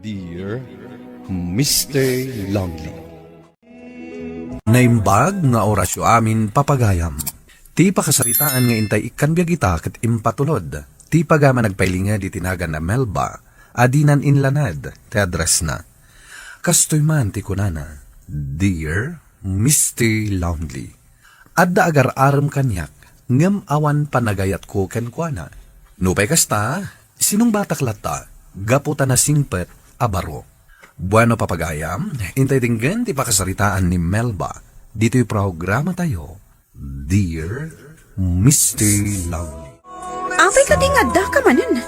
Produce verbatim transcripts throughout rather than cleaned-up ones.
Dear Mister Lonely. Naimbag nga orasyo amin, papagayam. Ti pakasaritaan nga intay ikkan biag ita ket impatulod ti pagayam a nagpailinged iti nagan a Melba a dinan inlanad ti addressna. Kastoy man ti kunana, Dear Mister Lonely. Adda agar-arem kaniak, ngem awan panagayatko kenkuana. Nupay kasta, sinungbatak latta, gapu ta nasingpet a baro. Bueno, papagayam, intay denggen ti pakasaritaan ni Melba ditoy programatayo, Dear Mister Lonely. Apay kadi nga addaka manen?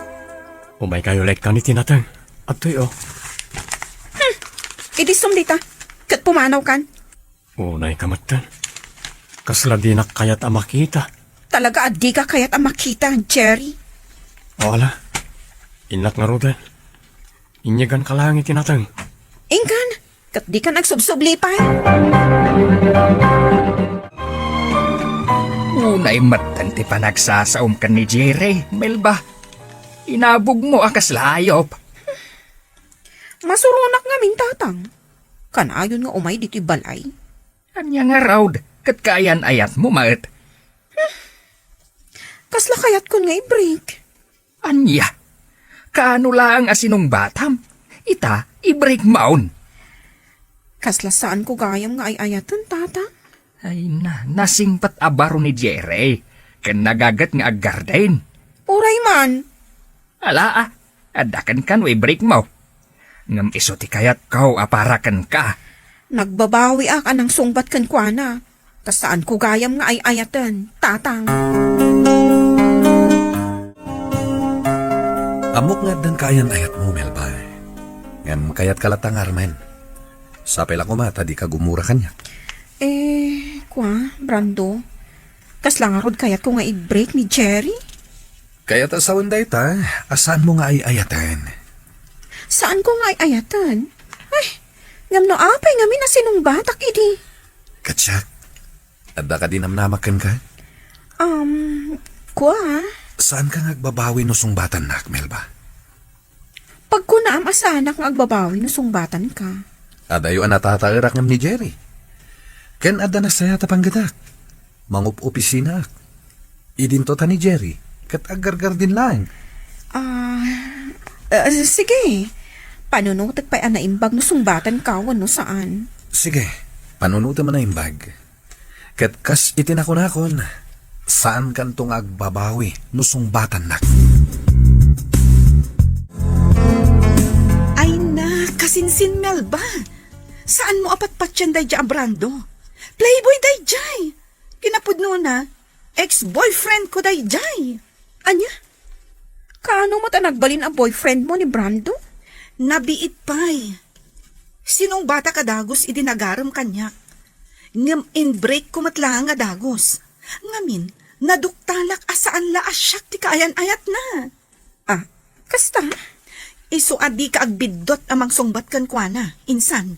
Umaykayo laeng iti nateng. Adtoy, oh. Hmm. Idi sum dita, ket pumanawkan. Unayka metten. Kasla dinak kayat a makita. Talaga a dika kayat a makita, Jerry. O, ala. Innak ngaruden. Inyeganka laeng iti nateng. Inkan, ket dikan agsubsubli pay. Unay metten ti panagsasaom ken ni Jerry, Melba. Inabogmo a kasla ayop. Masuronak ngamin, Tatang. Kanayon nga umay ditoy balay. Ania ngarud, ket kaayan-ayatmo met? Kasla kayatkon nga i-break. Ania? Kaano laeng a sinungbatam? Ita, i-breakmon. Kasla saanko gayam nga ay-ayaten, Tata? Ay na, nasingpet a baro ni Jerry, ken nagaget nga aggarden. Uray man. Ala, a, adda kenka no i-breakmo. Ngem isu ti kayatko a para kenka. Nagbabawiak a nangsungbat kenkuana, ta saanko gayam nga ay-ayaten, Tatang. Ammok nga addan kaayan-ayatmo, Melba. Ngem kayatka latta nga armen. Sapay la koma ta dika gumura kaniak. Eh, kua, Brando, kasla ngarud kayatko nga i-break ni Jerry? Kayat a sawen dayta, a saanmo nga ay-ayaten. Saanko nga ay-ayaten? Ay, ngem no apay ngamin a sinungbatak idi? Ket siak, adda kadi namnamak kenka? Um, kua? Saanka nga agbabawi no sungbatannak, Melba? Pagkunaam a saanak nga agbabawi no sungbatanka. Adayo a natataerak ngem ni Jerry. Ken adda nasayaat a panggedak. Mangup-opisinaak. Idinto ta ni Jerry, ket aggargardin laeng. Ah, ah, sige. Panunotek pay a naimbag no sungbatanka wenno saan. Sige, panunotem a naimbag. Ket kas iti nakunakon, saankanto nga agbabawi no sungbatannak. Ay na, kasinsin Melba. Saanmo a patpatien daydiay a Brando? Playboy daydiay. Kinapudnona, ex-boyfriendko daydiay. Ania? Kaano met a nagbalin a boyfriendmo ni Brando? Nabiit pay. Sinungbatak a dagus idi nagarem kaniak. Ngem inbreakko met laeng a dagus. Ngamin, naduktalak a saan la a siak ti kaayan-ayatna. Ah, kasta? Isu a dika agbiddut a mangsungbat kenkuana, insan.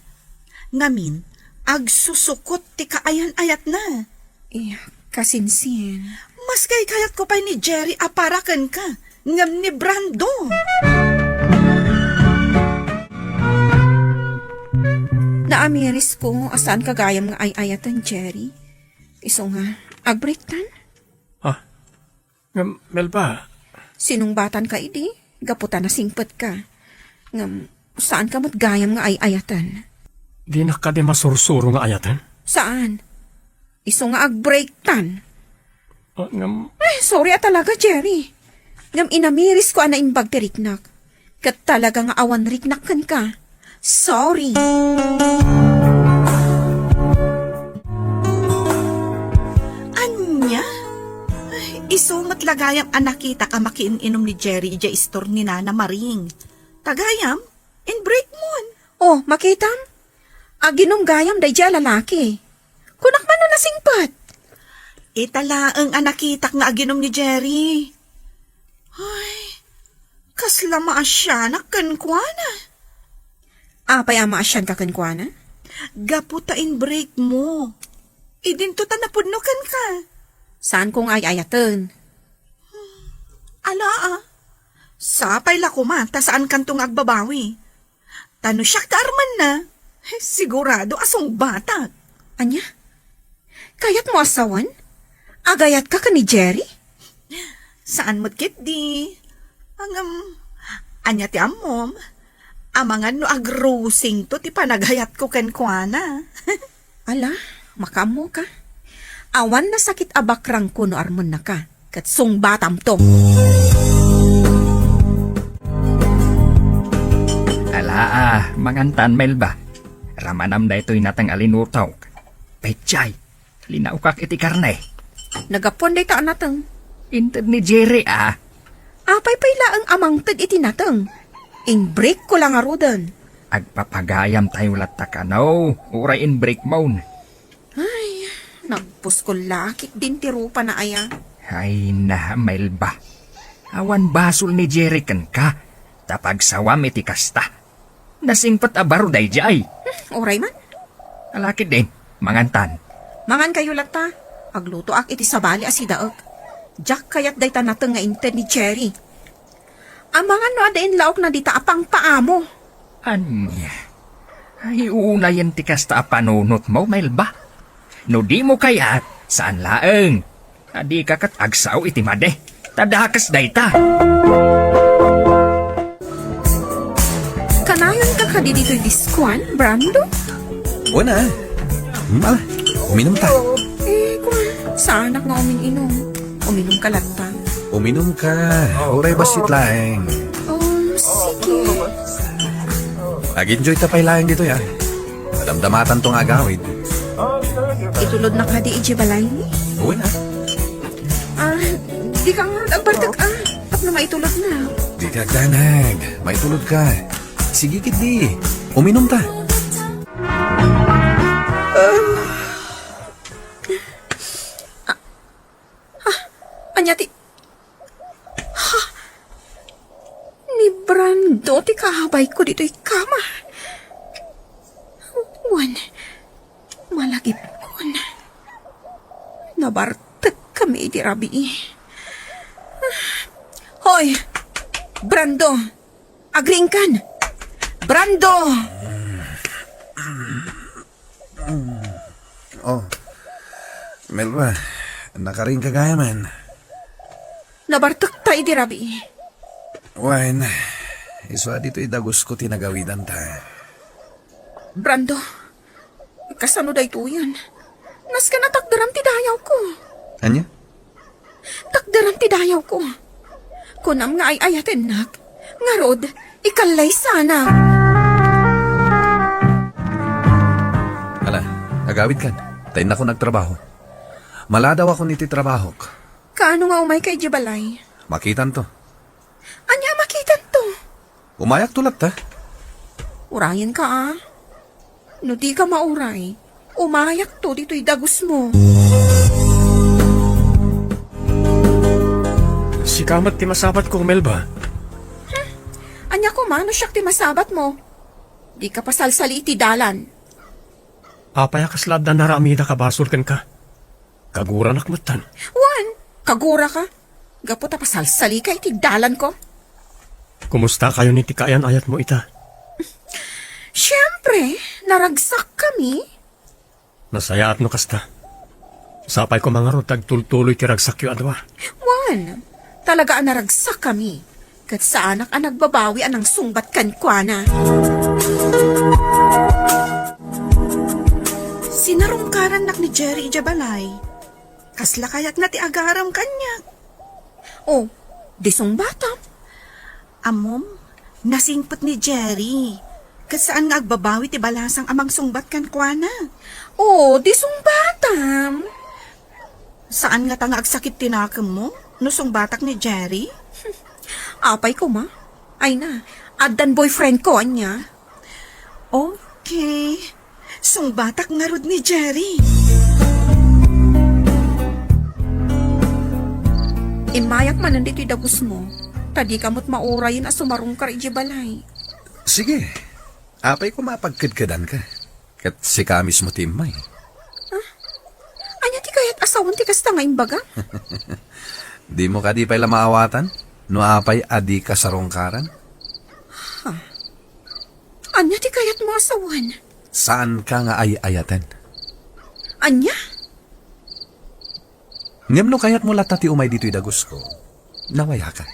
Ngamin, agsusukot ti kaayan-ayatna. Iya, kasinsin. Maskay kayatko pay ni Jerry a para kenka, ngem ni Brando. Naamirisko a saanka gayam nga ay-ayaten, Jerry. Isu nga, agbreaktan? Ah, ngem, Melba. Sinungbatanka idi, gapu ta nasingpetka. Ngem, saanka met gayam nga ay-ayaten. Dinak kadi masursuro nga ayaten? Saan? Isu nga agbreaktan. Ah, ngem. Ay, sorry a talaga, Jerry. Ngem inamirisko a naimbag ti riknak. Ket talaga nga awan riknak kenka. Sorry. Ania? Ay, isu met la gayam a nakitak a makiin-inum ni Jerry idiay istor ni Nana Maring. Ta gayam, inbreakmon. Oh, makitam? Aginum gayam daydiay a lalaki. Kunak man no nasingpet. Ita laeng a nakitak nga aginum ni Jerry. Ay, kasla maasianak kenkuana. Apay a maasianka kenkuana? Gapu ta inbreakmo. Idinto ta napudno kenka. Saanko nga ay-ayaten. Ala, a. Sapay la koma ta saankanto nga agbabawi. Ta no siak ti armenna, sigurado a sungbatak. Ania? Kayatmo a sawen? Agayatka ken ni Jerry? Saan met ketdi. Ngem, ania ti ammom? Amangan no agrusingto ti panagayatko kenkuana. Ala, makaammoka. Awan nasakit a bakrangko no armennaka, ket sungbatamto. Ala, mangantan, Melba. Ramanam daytoy nateng a linutok. Pechay, linaokak iti karne. Nagapuan dayta a nateng. Inted ni Jerry, a. Apay pay laeng a mangted iti nateng? Inbreak ko la ngaruden. Agpapagayam tayo latta kano, uray inbreak mon. Ay, nagpuskol lakit din ti rupa na aya. Ay na, Melba. Awan basol ni Jerry kenka, ta pagsawam iti kasta. Nasingpet a baro daydiay. Hmm, uray man. Alakid din, mangantan. Mangan kayo latta. Aglutoak iti sabali a sidaek. Diak kayat dayta nateng nga inted ni Jerry. Amangan no adda inlaokna dita a pangpaamo. Ania? Ay, unayen ti kasta a panunotmo, Melba. No dimo kayat, saan laeng. Adika ket agsao iti madi. Ta dakes dayta. Kanayonka kadi ditoy diskuan, Brando? Wen a. Hmm, ala, uminum ta. Eh, kua, saanak nga umin-inum. Uminum ka latta. Uminum ka. Uray bassit laeng. Um, sige. Ag-enjoy ta pay laeng ditoy, a. Madamdamatanto nga agawid. Itulod na kadi idiay balay ni? Wen a. Ah, di ka ngarud agbartek, a. Tapno maitulod na. Di ka agdanag. Maitulod ka. Sige ketdi. Uminum ta. Ah, ania ti, ha? Ni Brando ti kaabayko ditoy kama. Wen, malagipkon. Nabartek kami idi rabii. Hoy, Brando! Agriingkan! Brando! Oh, Melba, nakariingka gayamen. Nabartekta idi rabii. Wen, isu a ditoy dagusko ti nagawidan ta. Brando, kasano daytoyen? Nasken a takderam ti dayawko. Ania? Takderam ti dayawko. Kunam nga ay-ayatennak. Ngarud, ikallaysanak. Ala, agawidkan. Ta innakon agtrabaho. Maladawakon iti trabahok. Kaano nga umayka idiay balay? Makitanto. Ania a makitanto? Umayakto latta. Urayenka, a. No dika mauray, umayakto ditoy dagusmo. Sika met ti masabatko, Melba. Hmm. Ania koma no siak ti masabatmo? Dika pasalsali iti dalan. Apay a kasla adda naramidak a basol kenka? Kaguranak metten. Wen, kaguraka. Gapu ta pasalsalika iti dalanko. Kumusta kayo ni ti kaayan-ayatmo ita? Siempre, naragsakkami. Nasayaat no kasta. Sapay koma ngarud ta agtultuloy ti ragsakyo a dua. Wen, talaga a naragsakkami. Ket saanak a nagbabawi a nangsungbat kenkuana. Sinarungkarannak ni Jerry idiay balay. Kasla kayatna ti agaram kaniak? Oh, di sungbatam. Ammom, nasingpet ni Jerry. Ket saan nga agbabawi ti balasang a mangsungbat kenkuana. Oh, di sungbatam. Saan ngata nga agsakit ti nakemmo no sungbatak ni Jerry? Apay koma? Ay na, addan boyfriend ko, ania? Okay. Sungbatak ngarud ni Jerry. Immayak manen ditoy dagusmo, ta dika met maurayen a sumarungkar idiay balay. Sige. Apay koma a pagkedkedanka. Ket sika mismo ti immay. Ah? Ania ti kayat a sawen ti kasta nga imbaga? Dimo kadi pay la maawatan no apay a dika sarungkaran? Ha? Ania Kayatmo a sawen? Saanka nga ay-ayaten. Ania? Ngem no kayatmo latta ti umay ditoy dagusko, nawayaka.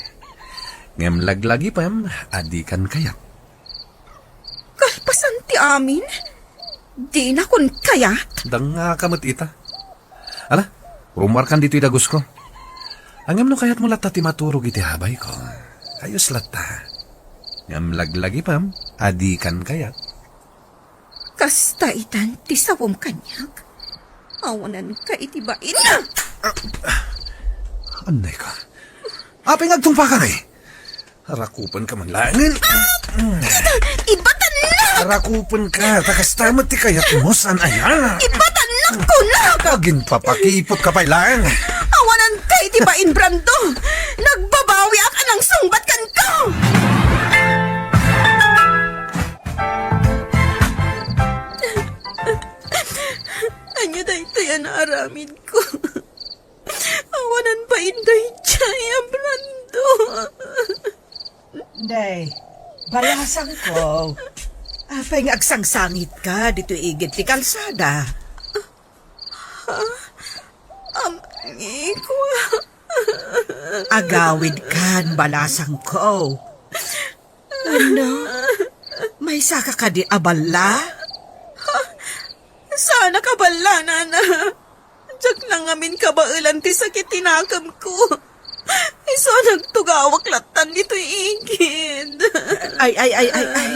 Ngem laglagipem a dikan kayat. Kalpasan ti amin, dinakon kayat. Dangngaka met ita. Ala, rummuarkan ditoy dagusko. Ngem no kayatmo latta ti maturog iti abayko, ayos latta. Ngem laglagipem a dikan kayat. Kasta itan ti sawem kaniak. Awananka iti bain. Annayka. Apay nga agtungpaka, eh? Rakupenka man laengen. Ibatannak! Rakupenka, ta kasta met ti kayatmo, saan aya? Ibatannak, kunak! Aginpapakiputka pay laeng. Awananka iti bain, Brando. Nagbabawiak a nangsungbat kenka. Ania daytoy a naaramidko? Awanan bain daydiay a Brando. Nay, balasangko. Apay nga agsangsangitka ditoy igid ti kalsada? Am-, iko. Agawidkan, balasangko. Ano? Maysaka kadi a balla? Saanak a balla, nana. Diak la ngamin kabaelan ti sakit ti nakemko. Isu a nagtugawak lattan ditoy igid. Ay, ay, ay, ay, ay.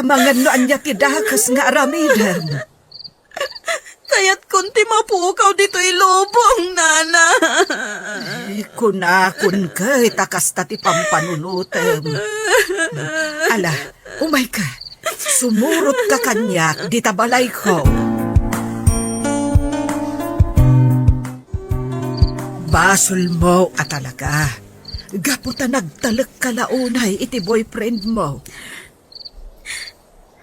Amangan no ania ti dakes nga aramidem. Kayatkon ti mapukaw ditoy lubong, nana. Eh, kunakon ket ta kasta ti pampanunotem. Ala, umayka. Sumurotka kaniak dita balayko. Basolmo a talaga. Gapu ta nagtalekka la unay iti boyfriendmo.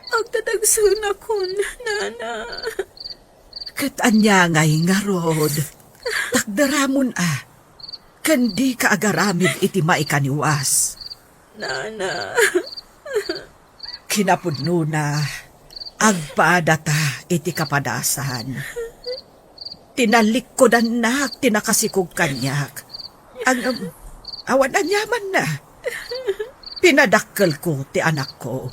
Agtatagsenakon, nana. Ket ania ngay ngarud? Takderamon a, ken dika agaramid iti maikaniwas. Nana. Kinapudnona, agpadata iti kapadasan. Tinalikkudannak ti nakasikog kaniak. Ngem, awan aniamanna. Pinadakkelko ti anakko.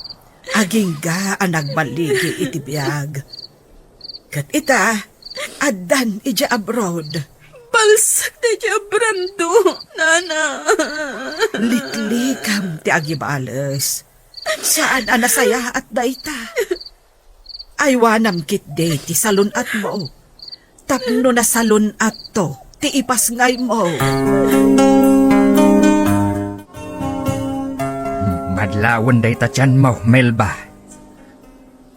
Agingga a nagballigi iti biag. Ket ita, addan idiay abroad. Balsak daydiay a Brando, nana. Liklikam ti agibales. Saan a nasayaat dayta. Aywanam ketdi ti salun-atmo. Tapno nasalun-atto ti ipasngaymo. Madlawen dayta tianmo, Melba.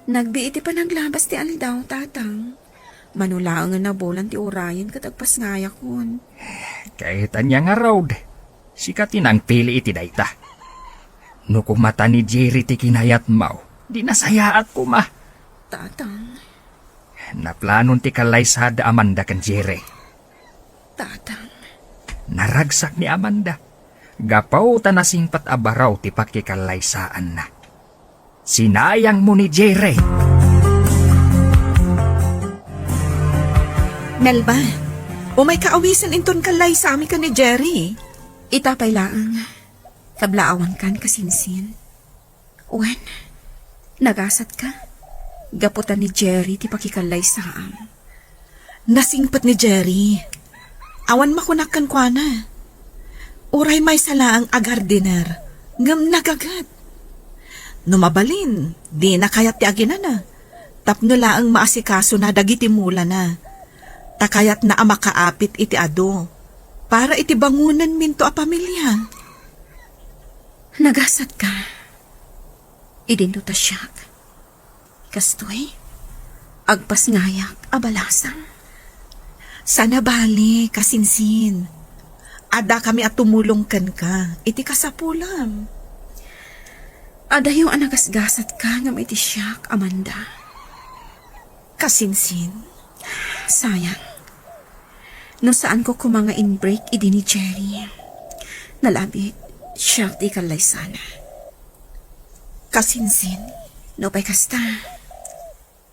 Nagbii ti panaglabas ti aldaw, Tatang. Mano laeng a nabulan ti urayen ket agpasngayakon. Ket ania ngarud? Sika ti nangpili iti dayta. No koma ta ni Jerry ti kinayatmo, di nasayaat koma. Tatang. Naplanon ti kallaysada Amanda ken Jerry. Tatang. Naragsak ni Amanda. Gapu ta nasingpet a baro ti pakikallaysaanna. Sinayangmo ni Jerry. Melba, umayka awisen inton kallaysami ken ni Jerry. Ita pay laeng. Kablaawankan, kasinsin. Wen, nagasatka. Gapu ta ni Jerry ti pakikallaysaam. Nasingpet ni Jerry. Awan makunak kenkuana. Uray maysa laeng a gardener, ngem nagaget. No mabalin, dina kayat ti aginana. Tapno laeng maasikasona dagiti mulana. Ta kayatna a makaapit iti adu. Para iti bangonenminto a pamilia. Nagasatka. Idinto ta siak. Kastoy, agpasngayak a balasang. Saan a bale, kasinsin. Addakami a tumulong kenka iti kasapulam. Adayo a nagasgasatka ngem iti siak, Amanda. Kasinsin. Sayang. No saanko koma nga in-break idi ni Jerry, nalabit, siak ti ikallaysana. Kasinsin, Nupay kasta,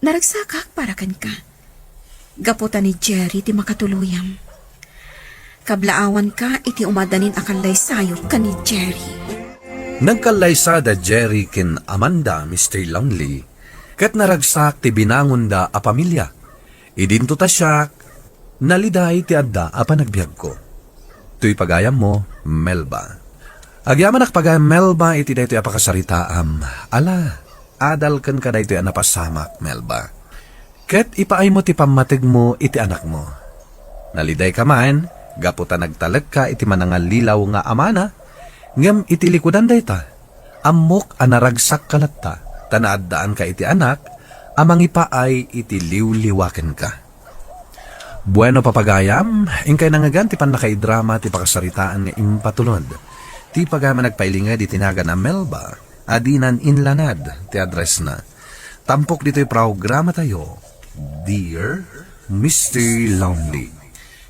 naragsakak para kenka. Gapu ta ni Jerry ti makatuloyam. Kablaawanka iti umadanin a kallaysayok ken ni Jerry. Nagkallaysa da Jerry ken Amanda, Mister Lonely, ket naragsak ti binangonda a pamilia. Idinto ta siak, naliday ti adda a panagbiagko. Toy pagayammo, Melba. Agyamanak pagayam, Melba, iti daytoy a pakasaritaam. Ala, adal kenka daytoy a napasamak, Melba. Ket ipaaymo ti pammategmo iti anakmo. Nalidayka man, gapu ta nagtalekka iti manangallilaw nga amana, ngem iti likudan dayta, ammok a naragsakka latta, ta naaddaanka iti anak a mangipaay iti liwliwa kenka. Bueno, papagayam, inkay nangngegan ti pannakaidrama ti pakasaritaan nga impatulod. Ti pagayam a nagpailinged iti nagan a Melba, a dinan inlanad ti addressna. Tampok ditoy programatayo, Dear Mister Lonely.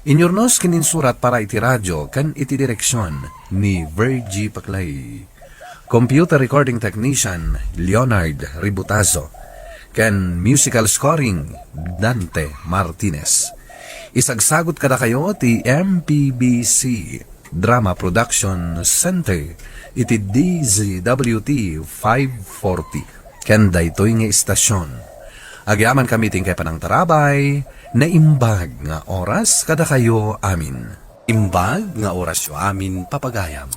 Inyurnos ken insurat para iti radio ken iti direksion ni Virgie Paclay. Computer recording technician, Leonard Ributazo. Ken musical scoring, Dante Martinez. Isagsagut kadakayo ti M P B C Drama Production Center iti D Z W T five forty ken daytoy nga istasion. Agyamankami ti inkay panangtarabay, naimbag nga oras kadakayo amin. Imbag nga orasyo amin, papagayam.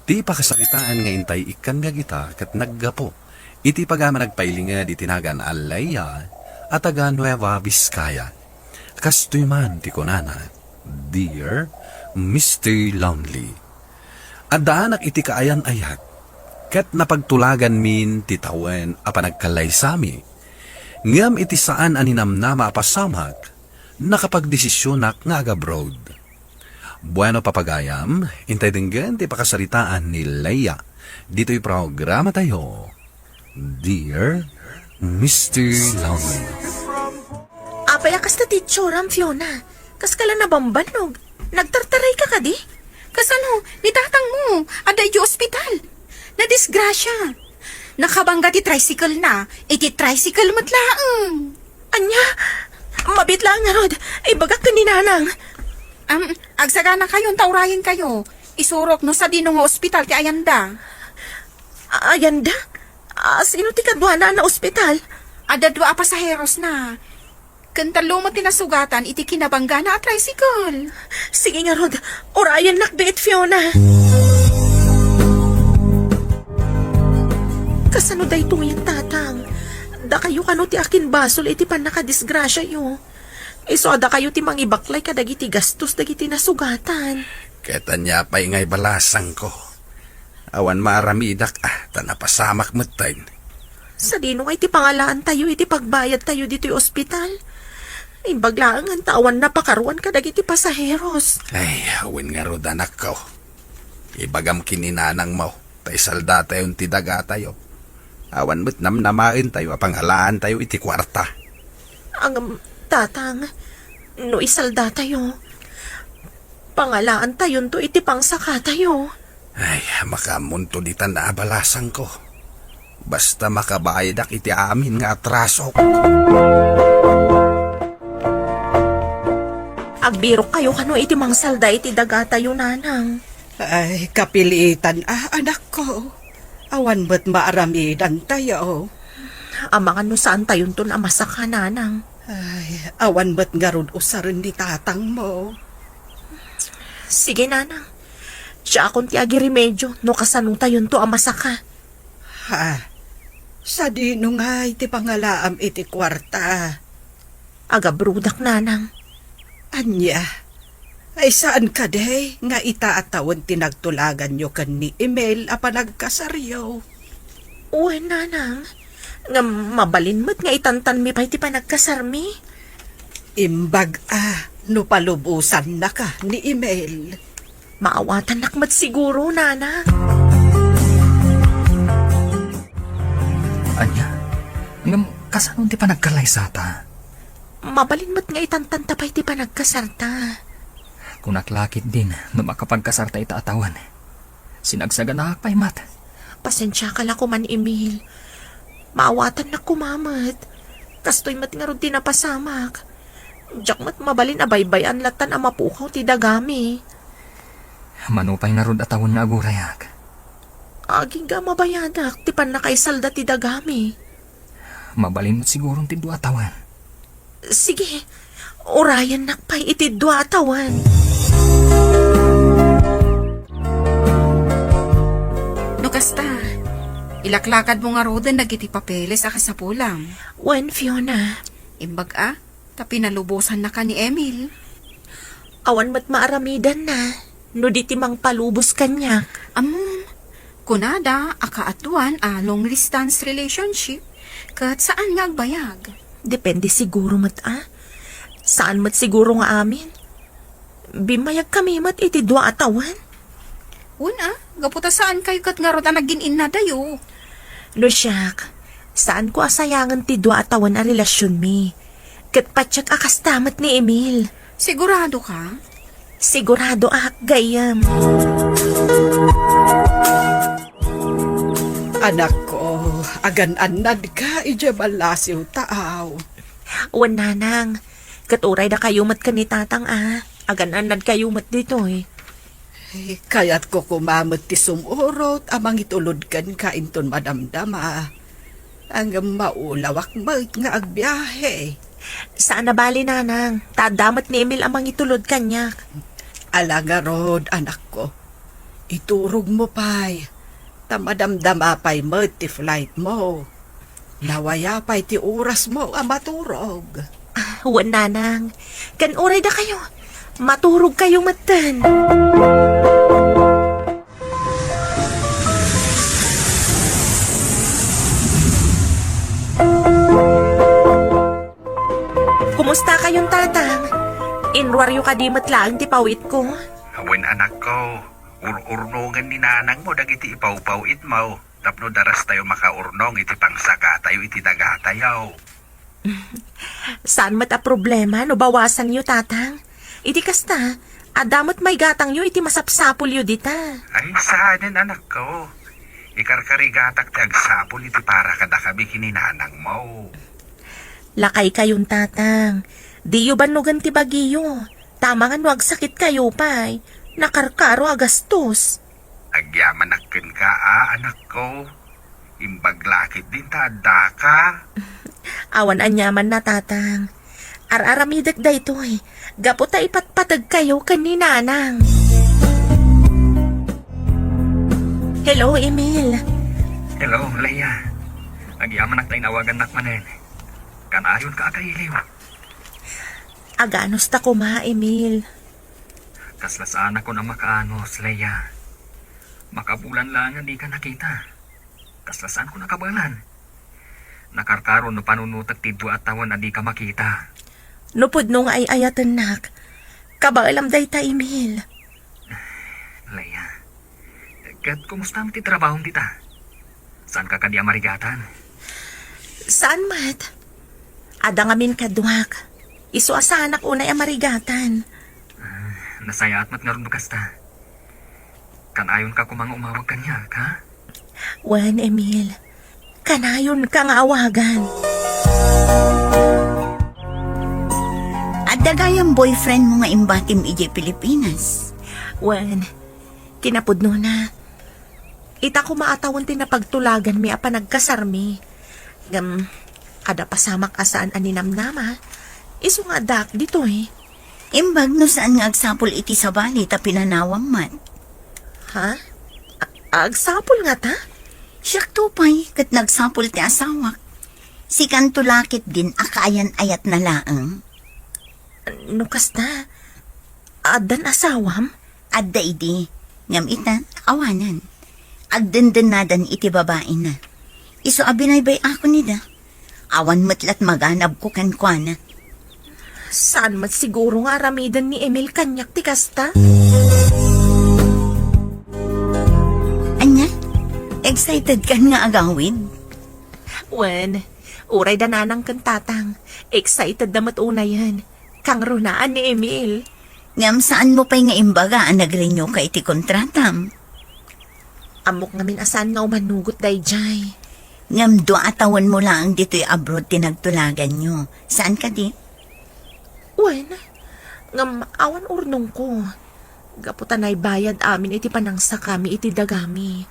Ti pakasaritaan nga intay ikkanmi a gita ket naggapu iti pagayam a nagpailinged iti nagan a Leia a taga Nueva Vizcaya. Kastoy man ti kunana, Dear Mister Lonely. Addaanak iti kaayan-ayat, ket napagtulaganmin ti tawen a panagkallaysami. Ngem iti saan a ninamnama a pasamak, nakapagdesisionak nga agabroad. Bueno, papagayam, intay denggen ti pakasaritaan ni Leia ditoy programatayo, Dear Mister Lonely. Apay a kasta ti itsuram, Fiona? Kaska la nabambannog. Nagtartarayka kadi? Kasano, ni tatangmo, adda idiay ospital. Nadisgrasya. Nakabangga ti tricycle na, iti tricycle met laeng. Ania? Mabiit laeng ngarud, ibagak ken ni Nanang. Am, agsaganakayon ta urayenkayo. Isurok no sadino nga ospital ti ayanda. Ayanda? Ah, sino ti kaduana a naospital? Adda dua a pasaherosna. Ken tallo met ti nasugatan iti kinabanggana a tricycle. Sige ngarud, urayennak biit, Fiona. Kasano daytoyen, Tatang? Dakayo kano ti akinbasol iti pannakadisgrasiayo. Isu a dakayo ti mangibaklay kadagiti gastos dagiti nasugatan. Ket ania pay nga ibalasangko? Awan maaramidak, ah, ta napasamak metten. Sadino ngay ti pangalaantayo iti pagbayadtayo ditoy ospital? Imbag laengen ta awan napakaruan kadagiti pasaheros. Ay, wen ngarud, anakko. Ibagam ken ni nanangmo, ta isaldatayon ti dagatayo. Awan met namnamaentayo a pangalaantayo iti kuarta. Ngem, Tatang, no isaldatayo, pangalaantayonto iti pangsakatayo. Ay, makaammonto ditan a abalasangko. Basta makabayadak iti amin nga atrasok. Agbirokkayo kano iti mangsalda iti dagatayo, Nanang? Ay, kapilitan a, anakko. Awan met maaramidantayo. Amangan no saantayonton a masaka, Nanang. Ay, awan met ngarud usaren ni tatangmo. Sige, Nanang. Siakon ti agiremedio no kasanotayonto a masaka. Ha? Sadino ngay ti pangalaam iti kuarta? Agabrodak, Nanang. Ania? Ay, saan kadi nga ita a tawen ti nagtulaganyo ken ni Emil a panagkasaryo? Wen, Nanang. Ngem mabalin met nga itantanmi pay ti panagkasarmi. Imbag a no palubosannaka ni Emil. Maawatannak met siguro, Nanang. Ania? Ngem kasano ti panagkallaysata? Mabalin met nga itantanta pay ti panagkasarta. Kunak la ketdin no makapagkasarta ita a tawen. Sinagsaganaak pay met. Pasensiaka la koman, Emil. Maawatannak koma met. Kastoy met ngarud ti napasamak. Diak met mabalin a baybay-an lattan a mapukaw ti dagami. Mano pay ngarud a tawen nga agurayak? Agingga a mabayadak ti pannakaisalda ti dagami. Mabalin met siguron ti dua a tawen. Sige, urayennak pay iti dua a tawen. No kasta, ilaklakadmo ngaruden dagiti papeles a kasapulam. Wen, Fiona. Imbag a, ta pinalubosannaka ni Emil. Awan met maaramidanna no di ti mangpalubos kaniak. Ammom, kunada a kaaduan a long distance relationship, ket saan nga agbayag. Depende siguro met a. Saan met siguro nga amin. Bimmayagkami met iti dua a tawen. Wen a, gapu ta saankayo ket ngarud a nagin-innadayo. No siak, saanko a sayangen ti dua a tawen a relasionmi. Ket patiek a kasta met ni Emil. Sigurado ka? Sigurado ak, gayyem. Anakko, agan-annadka idiay ballasiw taaw. Wen, nanang, ket uray dakayo met ken ni tatang a, agan-annadkayo met ditoy. Ay, kayatko koma met ti sumurot a mangitulod kenka inton madamdama. Ngem maulawak met nga agbiahe. Saan a bali, nanang, ta adda met ni Emil a mangitulod kaniak. Ala ngarud, anakko. Iturogmo pay, ta madamdama pay met ti flightmo. Nawaya pay ti orasmo a maturog. Ah, wen, nanang. Ken uray dakayo, maturogkayo metten. Kumusta kayon, tatang? Inruaryo kadi met laeng ti pawitko? Wen, anakko, ur-urnongen ni nanangmo dagiti ipawpawitmo tapno darastayo makaurnong iti pangsakatayo iti dagatayo. Saan met a problema no bawasanyo, tatang. Iti kasta, adda met maigatangyo iti masapsapulyo dita. Ay, saanen, anakko. Ikarkarigatak ti agsapul iti para kadakami ken ni nanangmo. Lakaykayon, tatang. Diyo bannogen ti bagiyo. Tama nga no agsakitkayo pay, nakarkaro a gastos. Agyamanak kenka a, anakko. Imbag la ketdin ta addaka. Awan aniamanna, tatang. Ar-aramidek daytoy gapu ta ipatpategkayo ken ni nanang. Hello, Emil. Hello, Leia. Agyamanak ta inawagannak manen. Kanayonka a kailiw. Aganusta koma, Emil. Kasla saanakon a makaanos, Leia. Makabulan laeng a dika nakita. Kasla saankon a kabaelan. Nakarkaro no panunotek ti dua a tawen a dika makita. No pudno nga ay-ayatennak, kabaelam dayta, Emil. Leia, ket kumusta met ti trabahom dita? Saanka kadi a marigatan? Saan met. Adda ngamin kaduak. Isu a saanak unay a marigatan. Ah, nasayaat met ngarud no kasta. Kanayonka koma nga umawag kaniak, ha? Wen, Emil. Kanayonka nga awagan. Adda gayam boyfriendmo nga imbatim idiay Pilipinas? Wen, kinapudnona. Ita koma a tawen ti napagtulaganmi a panagkasarmi. Ngem, adda pasamak a saan a ninamnama. Isu nga addaak ditoy. Imbag no saan nga agsapul iti sabali ta pinanawam met. Ha? A-, agsapul ngata? Siakto pay, ket nagsapul ti asawak. Sikanto la ketdin a kaayan-ayatna laeng. No kasta, addan asawam? Adda idi, ngem ita, awanen. Agdendennadan iti babaina. Isu a binaybay-akon ida. Awan met lat maganabko kenkuana. Saan met siguro nga aramiden ni Emil kaniak ti kasta? Ania? Excited kan nga agawid? Wen, uray da nanang ken tatang, excited da met unayen. Kangrunaan ni Emil. Ngem saanmo pay nga imbaga a nag-renew ka iti kontratam? Ammok ngamin a saan nga umanugot daydiay. Ngem dua a tawenmo laeng ditoy abroad ti nagtulaganyo. Saan kadi? Wen, ngem awan urnongko. Gapu ta naibayad amin iti panangsakami iti dagami.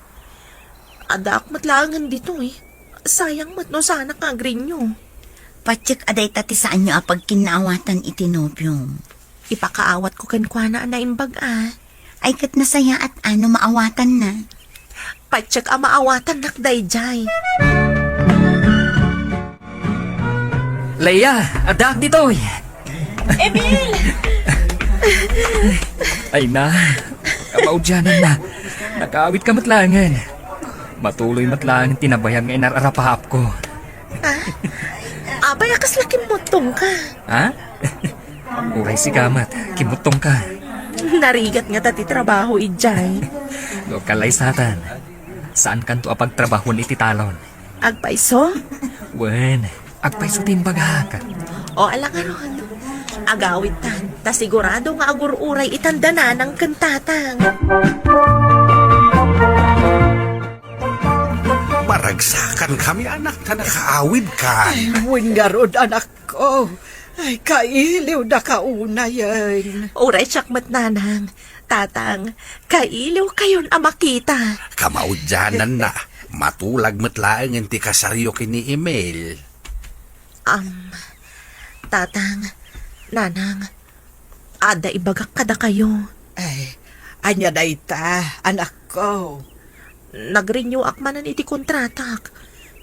Addaak met laengen ditoy. Sayang met no saanak nga agrenew. Patiek a dayta ti saanyo a pagkinnaawatan iti nobiom. Ipakaawatko kenkuana a naimbag a. Ay ket nasayaat a no maawatanna. Patiek a maawatannak daydiay. Leia, addaak ditoy. Emil! Ay na, kamaudiananna. Nakaawidka met laengen. Matuloy met laeng ti nabayag nga inar-arapaapko. Ah? Apay a kasla kimmuttongka? Ha? Uray sika met, kimmuttongka. Narigat ngata ti trabaho idiay. No kalaysatan, saankanto a pagtrabahoen iti talon. Agpayso? Wen, agpayso ti imbagak. O, ala ngarud. Agawidtan, ta sigurado nga agur-uray itan da nanang ken tatang. Maragsakankami, anak, ta nakaawidkan. Ay, wen ngarud, anakko. Ay, kailiwdaka unayen. Uray siak met, nanang. Tatang, kailiwkayon a makita. Kamaudiananna, matulag met laengen ti kasaryo ken ni Emil. Am, tatang, nanang, adda ibagak kadakayo. Ay, ania dayta, anakko? Nag-renewak manen iti kontratak.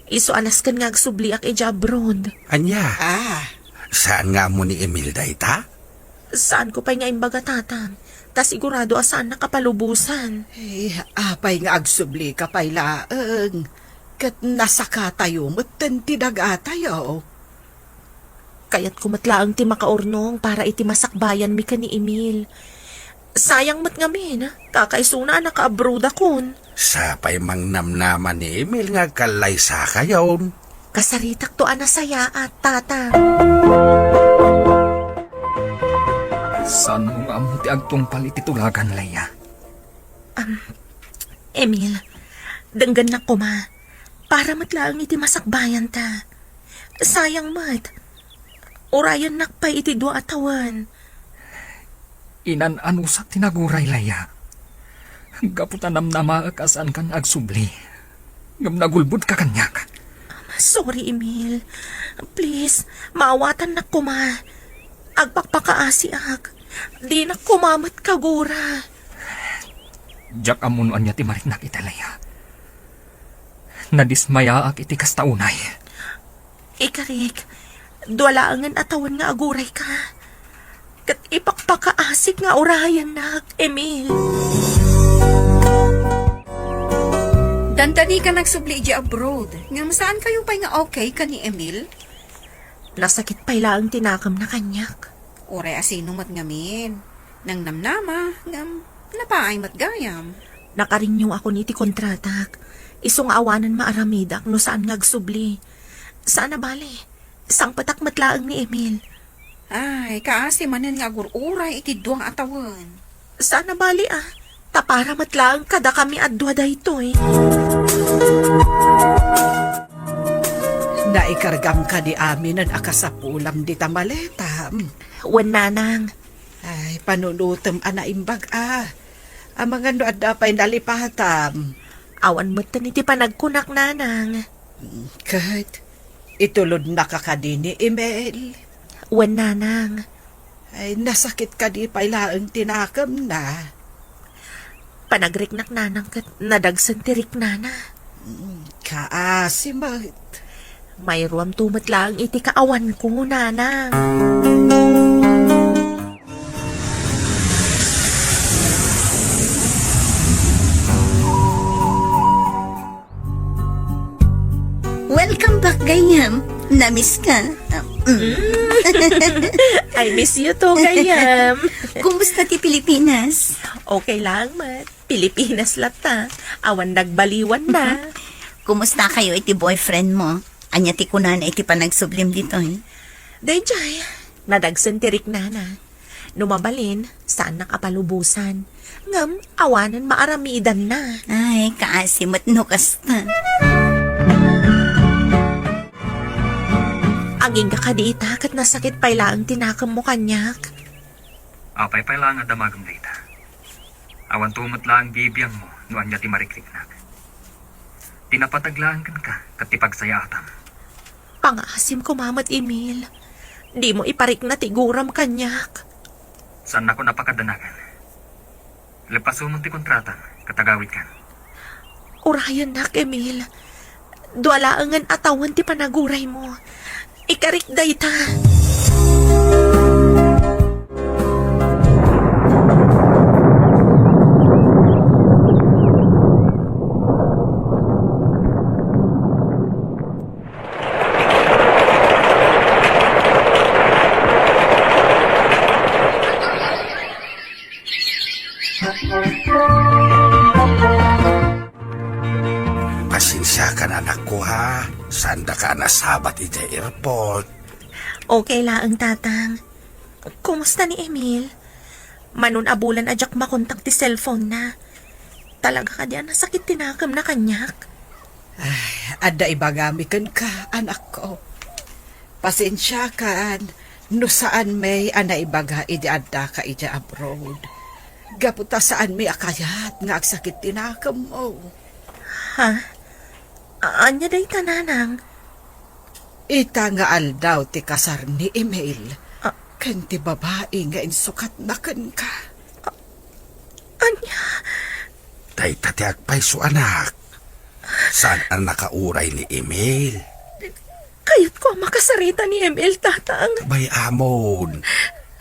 Isu a nasken nga agsubliak idiay abroad. Ania? Ah. Saan nga ammo ni Emil dayta? Saanko pay nga imbaga, tatang, ta sigurado a saannak a palubosan. Eh, apay nga agsublika pay laeng? Ket nasakatayo metten ti dagatayo. Kayatko met laeng ti makaurnong para iti masakbayanmi ken ni Emil. Sayang met ngamin, kakaisuna a nakaabrodakon. Sapay mangnamnama ni Emil nga agkallaysakayon. Kasaritakto a nasayaat, tatang. Saanmo nga ammo ti agtungpal iti tulagan, Leia? Am, Emil, denggennak koma. Para met laeng iti masakbayanta. Sayang met. Urayennak pay iti dua a tawen. Inan-anusak ti naguray, Leia. Gapu ta namnamaek a saanka nga agsubli. Ngem nagulbodka kaniak. Sorry, Emil. Please, maawatannak koma. Agpakpakaasiak. Dinak koma met kagura. Diak ammo no ania ti mariknak ita, Leia. Nadismayaak iti kasta unay. Ikarik, dua laengen a tawen nga agurayka. Ket ipakpakaasik nga urayennak, Emil. Dandani ka nagsubli idiay abroad. Ngem saankayo pay nga okay ken ni Emil? Nasakit pay laeng ti nakemna kaniak. Uray a sino met ngamin. Nangnamnama, ngem napaay met gayam. Nakarenewakon iti kontratak. Isu nga awanen maaramidak no saan nga agsubli. Saan a bale, sangpetak met laeng ni Emil. Ay, kaasi manen nga agur-uray iti dua a tawen. Saan a bale, ah. Ta para met laeng kadakami a dua daytoy. Naikargam kadi aminen a kasapulam dita maletam? Wen, nanang. Ay, panunotem a naimbag a. Amangan no adda pay nalipatam. Awan metten iti panagkunak, nanang. Ket, itulodnaka kadi ni Emil? Wen, nanang. Ay, nasakit kadi pay laeng ti nakemna? Panagriknak, nanang, ket nadagsen ti riknana. Mm, kaasi met. Mairuamto met laeng iti kaawanko, nanang. Welcome back, gayyem. Namiss ka? Mm. I miss you too, gayyem. Kumusta ti Pilipinas? Okay lang, met. Pilipinas latta. Awan nagbaliwanna. Kumusta kayo iti boyfriend mo? Ania ti kunana iti panagsublim ditoy? Daydiay, nadagsen ti riknana. No mabalin, saannak a palubosan. Ngem, awanen maaramidanna. Ay, kaasi met no kasta. Agingga kadi ita ket nasakit pay laeng ti nakemmo kaniak. Apay pay laeng a damagem dayta? Awanto met laeng bibiangmo no ania ti marikriknak. Ti napateg laeng kenka ket ti pagsayaatam. Pangaasim koma met, Emil. Dimo iparikna ti guram kaniak. Saannakon a pakadanagan. Leppasomon ti kontratam ket agawidkan. Urayennak, Emil. Dua laengen a tawen ti panaguraymo. Ikarik dayta. Pasensiakan, anakko, ha? Saandaka a nasabat idiay airport. Okay laeng, Tatang. Kumusta ni Emil? Mano a bulan a diak makontak ti cellphone na. Talaga kadi a nasakit ti nakemna kaniak? Ay, adda ibagami kenka, anakko. Pasensiakan no saanmi a naibaga idi addaka idiay abroad. Gapu ta saanmi a kayat nga agsakit ti nakemmo. Ha? A-, ania dayta, Nanang? Ita nga aldaw ti kasar ni Emil Ah. ken ti babai nga insukatna kenka. Ania? Dayta ti agpayso, anak. Saan a nakauray ni Emil? Kayatko a makasarita ni Emil, Tatang. Bay-amon.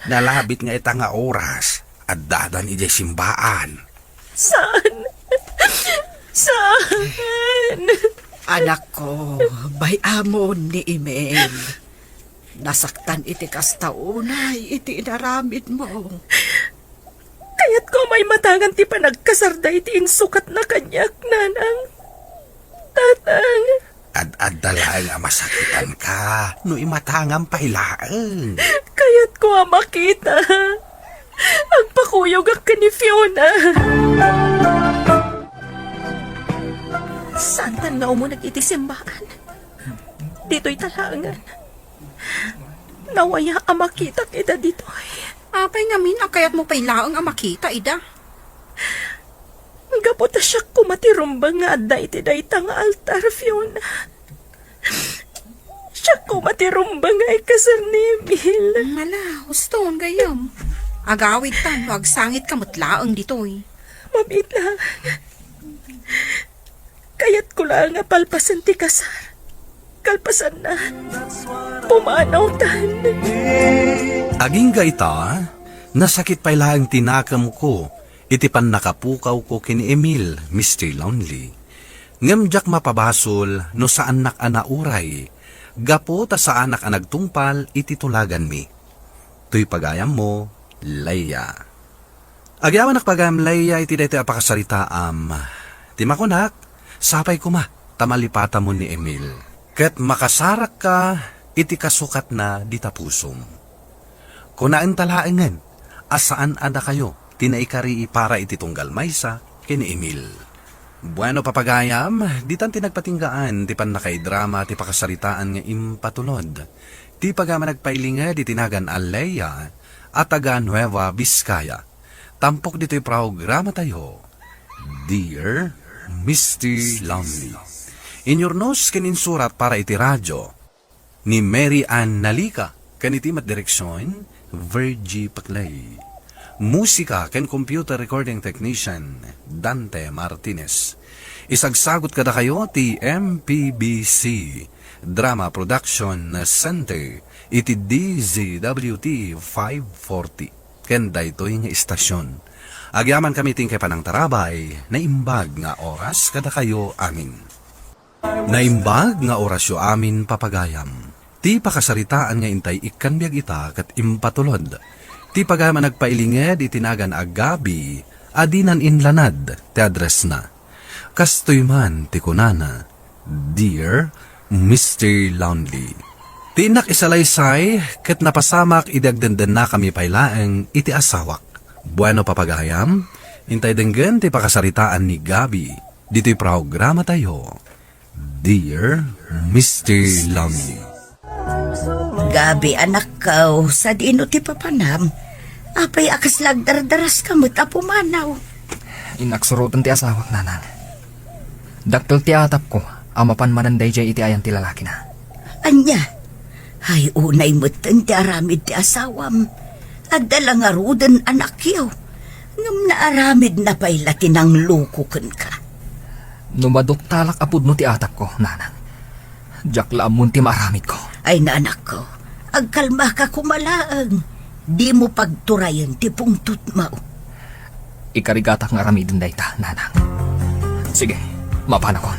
Nalabit nga ita nga oras, addadan idiay simbaan. Saan? Saan? Anakko, bay-amon ni Emil. Nasaktan iti kasta unay iti inaramidmo. Kayatko a maimatangan ti panagkasarda iti insukatna kaniak, Nanang. Tatang. Ad-adda laeng a masakitanka no imatangam pay laeng. Kayatko a makita. Agpakuyogak ken ni Fiona. Saantan nga umuneg iti simbaan. Ditoy talaengen. Nawaya a makitak ida ditoy. Apay ngamin a kayatmo pay laeng a makita ida? Gapu ta siak koma ti rumbeng nga adda iti dayta nga altar, Fiona. Siak koma ti rumbeng nga ikasar ni Emil. Ala, huston, gayyem. Agawidtan no agsangitka met laeng ditoy. Mabiit laeng. Kayatko laeng a palpasen ti kasar. Kalpasanna, pumanawtan. Agingga ita, nasakit pay laeng ti nakemko iti pannakapukawko ken ni Emil, Mister Lonely. Ngem diak mapabasol no saannak a nauray, gapu ta saanak a nagtungpal iti tulaganmi. Toy pagayammo, Leia. Agyamanak pagayam, Leia, iti daytoy a pakasaritaam. Ti makunak, sapay koma ta malipatamon ni Emil. Ket makasarakka iti kasukatna dita pusom. Kunaenta laengen a saan a dakayo ti naikari para iti tunggal maysa ken ni Emil. Bueno, papagayam, ditan ti nagpatinggaan ti pannakaidrama ti pakasaritaan nga impatulod. Ti pagayam a nagpailinged iti nagan a Leia a taga Nueva Vizcaya. Tampok ditoy programatayo, Dear Mister Lonely. Inyurnos ken insurat para iti radio ni Mary Ann Nalica, ken iti met direksion, Virgie Paclay. Musika ken computer recording technician, Dante Martinez. Isagsagut kadakayo ti M P B C Drama Production Center iti D Z W T five forty. Ken daytoy nga istasion. Agyamankami ti inkay panangtarabay, naimbag nga oras kadakayo amin. Naimbag nga orasyo amin, papagayam. Ti pakasaritaan nga intay ikkan biag ita ket impatulod. Ti pagayam a nagpailinged iti nagan a Gabi a dinan inlanad ti addressna. Kastoy man ti kunana, Dear Mister Lonely. Ti innak isalaysay ket napasamak idi agdendennakami pay laeng iti asawak. Bueno, papagayam, intay denggen ti pakasaritaan ni Gabi ditoy programatayo, Dear Mister Lonely. Gabi, anakko, sadino ti papanam? Apay a kasla agdardaraska met a pumanaw? Inaksuroten ti asawak, nanang. Dakkel ti atapko a mapan manen daydiay iti ayan ti lalakina. Ania? Ay, unay metten ti aramid ti asawam. Adda la ngaruden anakyo. Ngem naaramidna pay la ti nangloko kenka. No maduktalak a pudno ti atapko, nanang, diak la ammon ti maaramidko. Ay, nanakko, agkalmaka koma laeng. Dimo pagturayen ti pungtotmo. Ikarigatak nga aramiden dayta, nanang. Sige, mapanakon.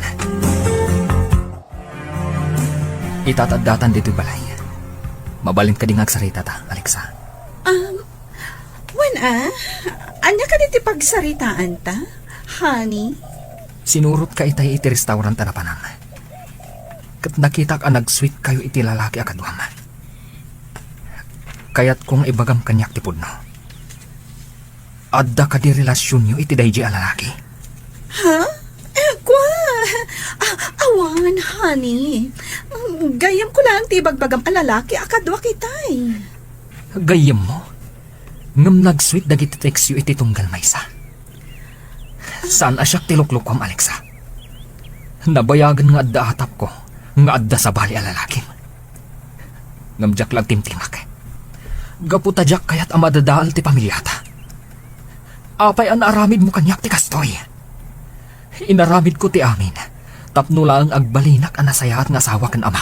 Ita ti addatan ditoy balay. Mabalin kadi nga agsaritata, Alexa? Um, wen a, ania kadi ti pagsaritaanta, honey? Sinurotka itay iti restaurant a napanam. Ket nakitak a nag-sweet kayo iti lalaki a kaduam. Kayatko nga ibagam kaniak ti pudno. Adda kadi relasionyo iti daydi a lalaki? Ha? Eh, kwa? Ah, awan, honey. Gayyemko laeng ti ibagbagam a lalaki a kaduak itay. Gayyemmo? Ngem nag-sweet dagiti textyo iti tunggal maysa. Saan a siak ti luklukuam, Alexa. Nabayagen nga adda atapko nga adda sabali a lalakim. Ngem diak la agtimtimak. Gapu ta diak kayat a madadael ti pamiliata. Apay a naaramidmo kaniak ti kastoy? Inaramidko ti amin tapno laeng agbalinak a nasayaat nga asawa ken ama.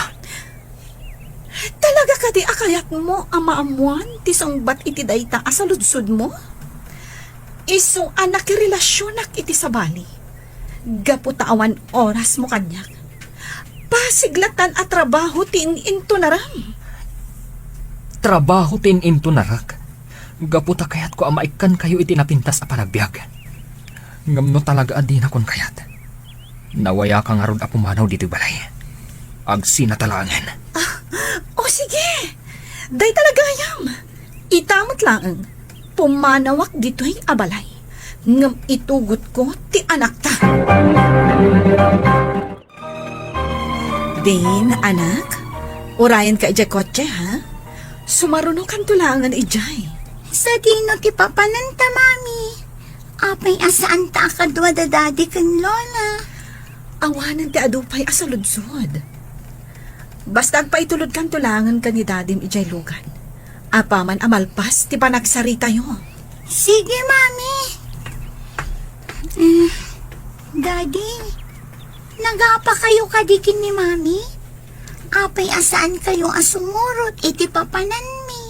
Talaga kadi a kayatmo a maammoan ti sungbat iti dayta a saludsodmo? Isu a nakirelasionak iti sabali, gapu ta awan orasmo kaniak. Pasig latan a trabaho ti in-intunaram. Trabaho ti in-intunarak? Gapu ta kayatko a maikkankayo iti napintas a panagbiag. Ngem no talaga a dinakon kayat, nawayaka ngarud a pumanaw ditoy balay. Agsinata laengen. Ah, o sige. Dayta la gayam. Ita met laeng. Pumanawak ditoy a balay. Ngem itugotko ti anakta. Din, anak, urayenka idiay kotse, ha? Sumarunokanto laengen idiay. Sadino ti papananta, Mami? Apay a saanta a kadua da Daddy ken Lola? Awanen ti adu pay a saludsod. Basta agpaitulodkanto laengen ken ni Dadim idiay lugan, apaman a malpas ti panagsaritayo. Sige, Mami. Eh, Daddy, nagapakayo kadi ken ni Mami? Apay a saankayo a sumurot iti papananmi?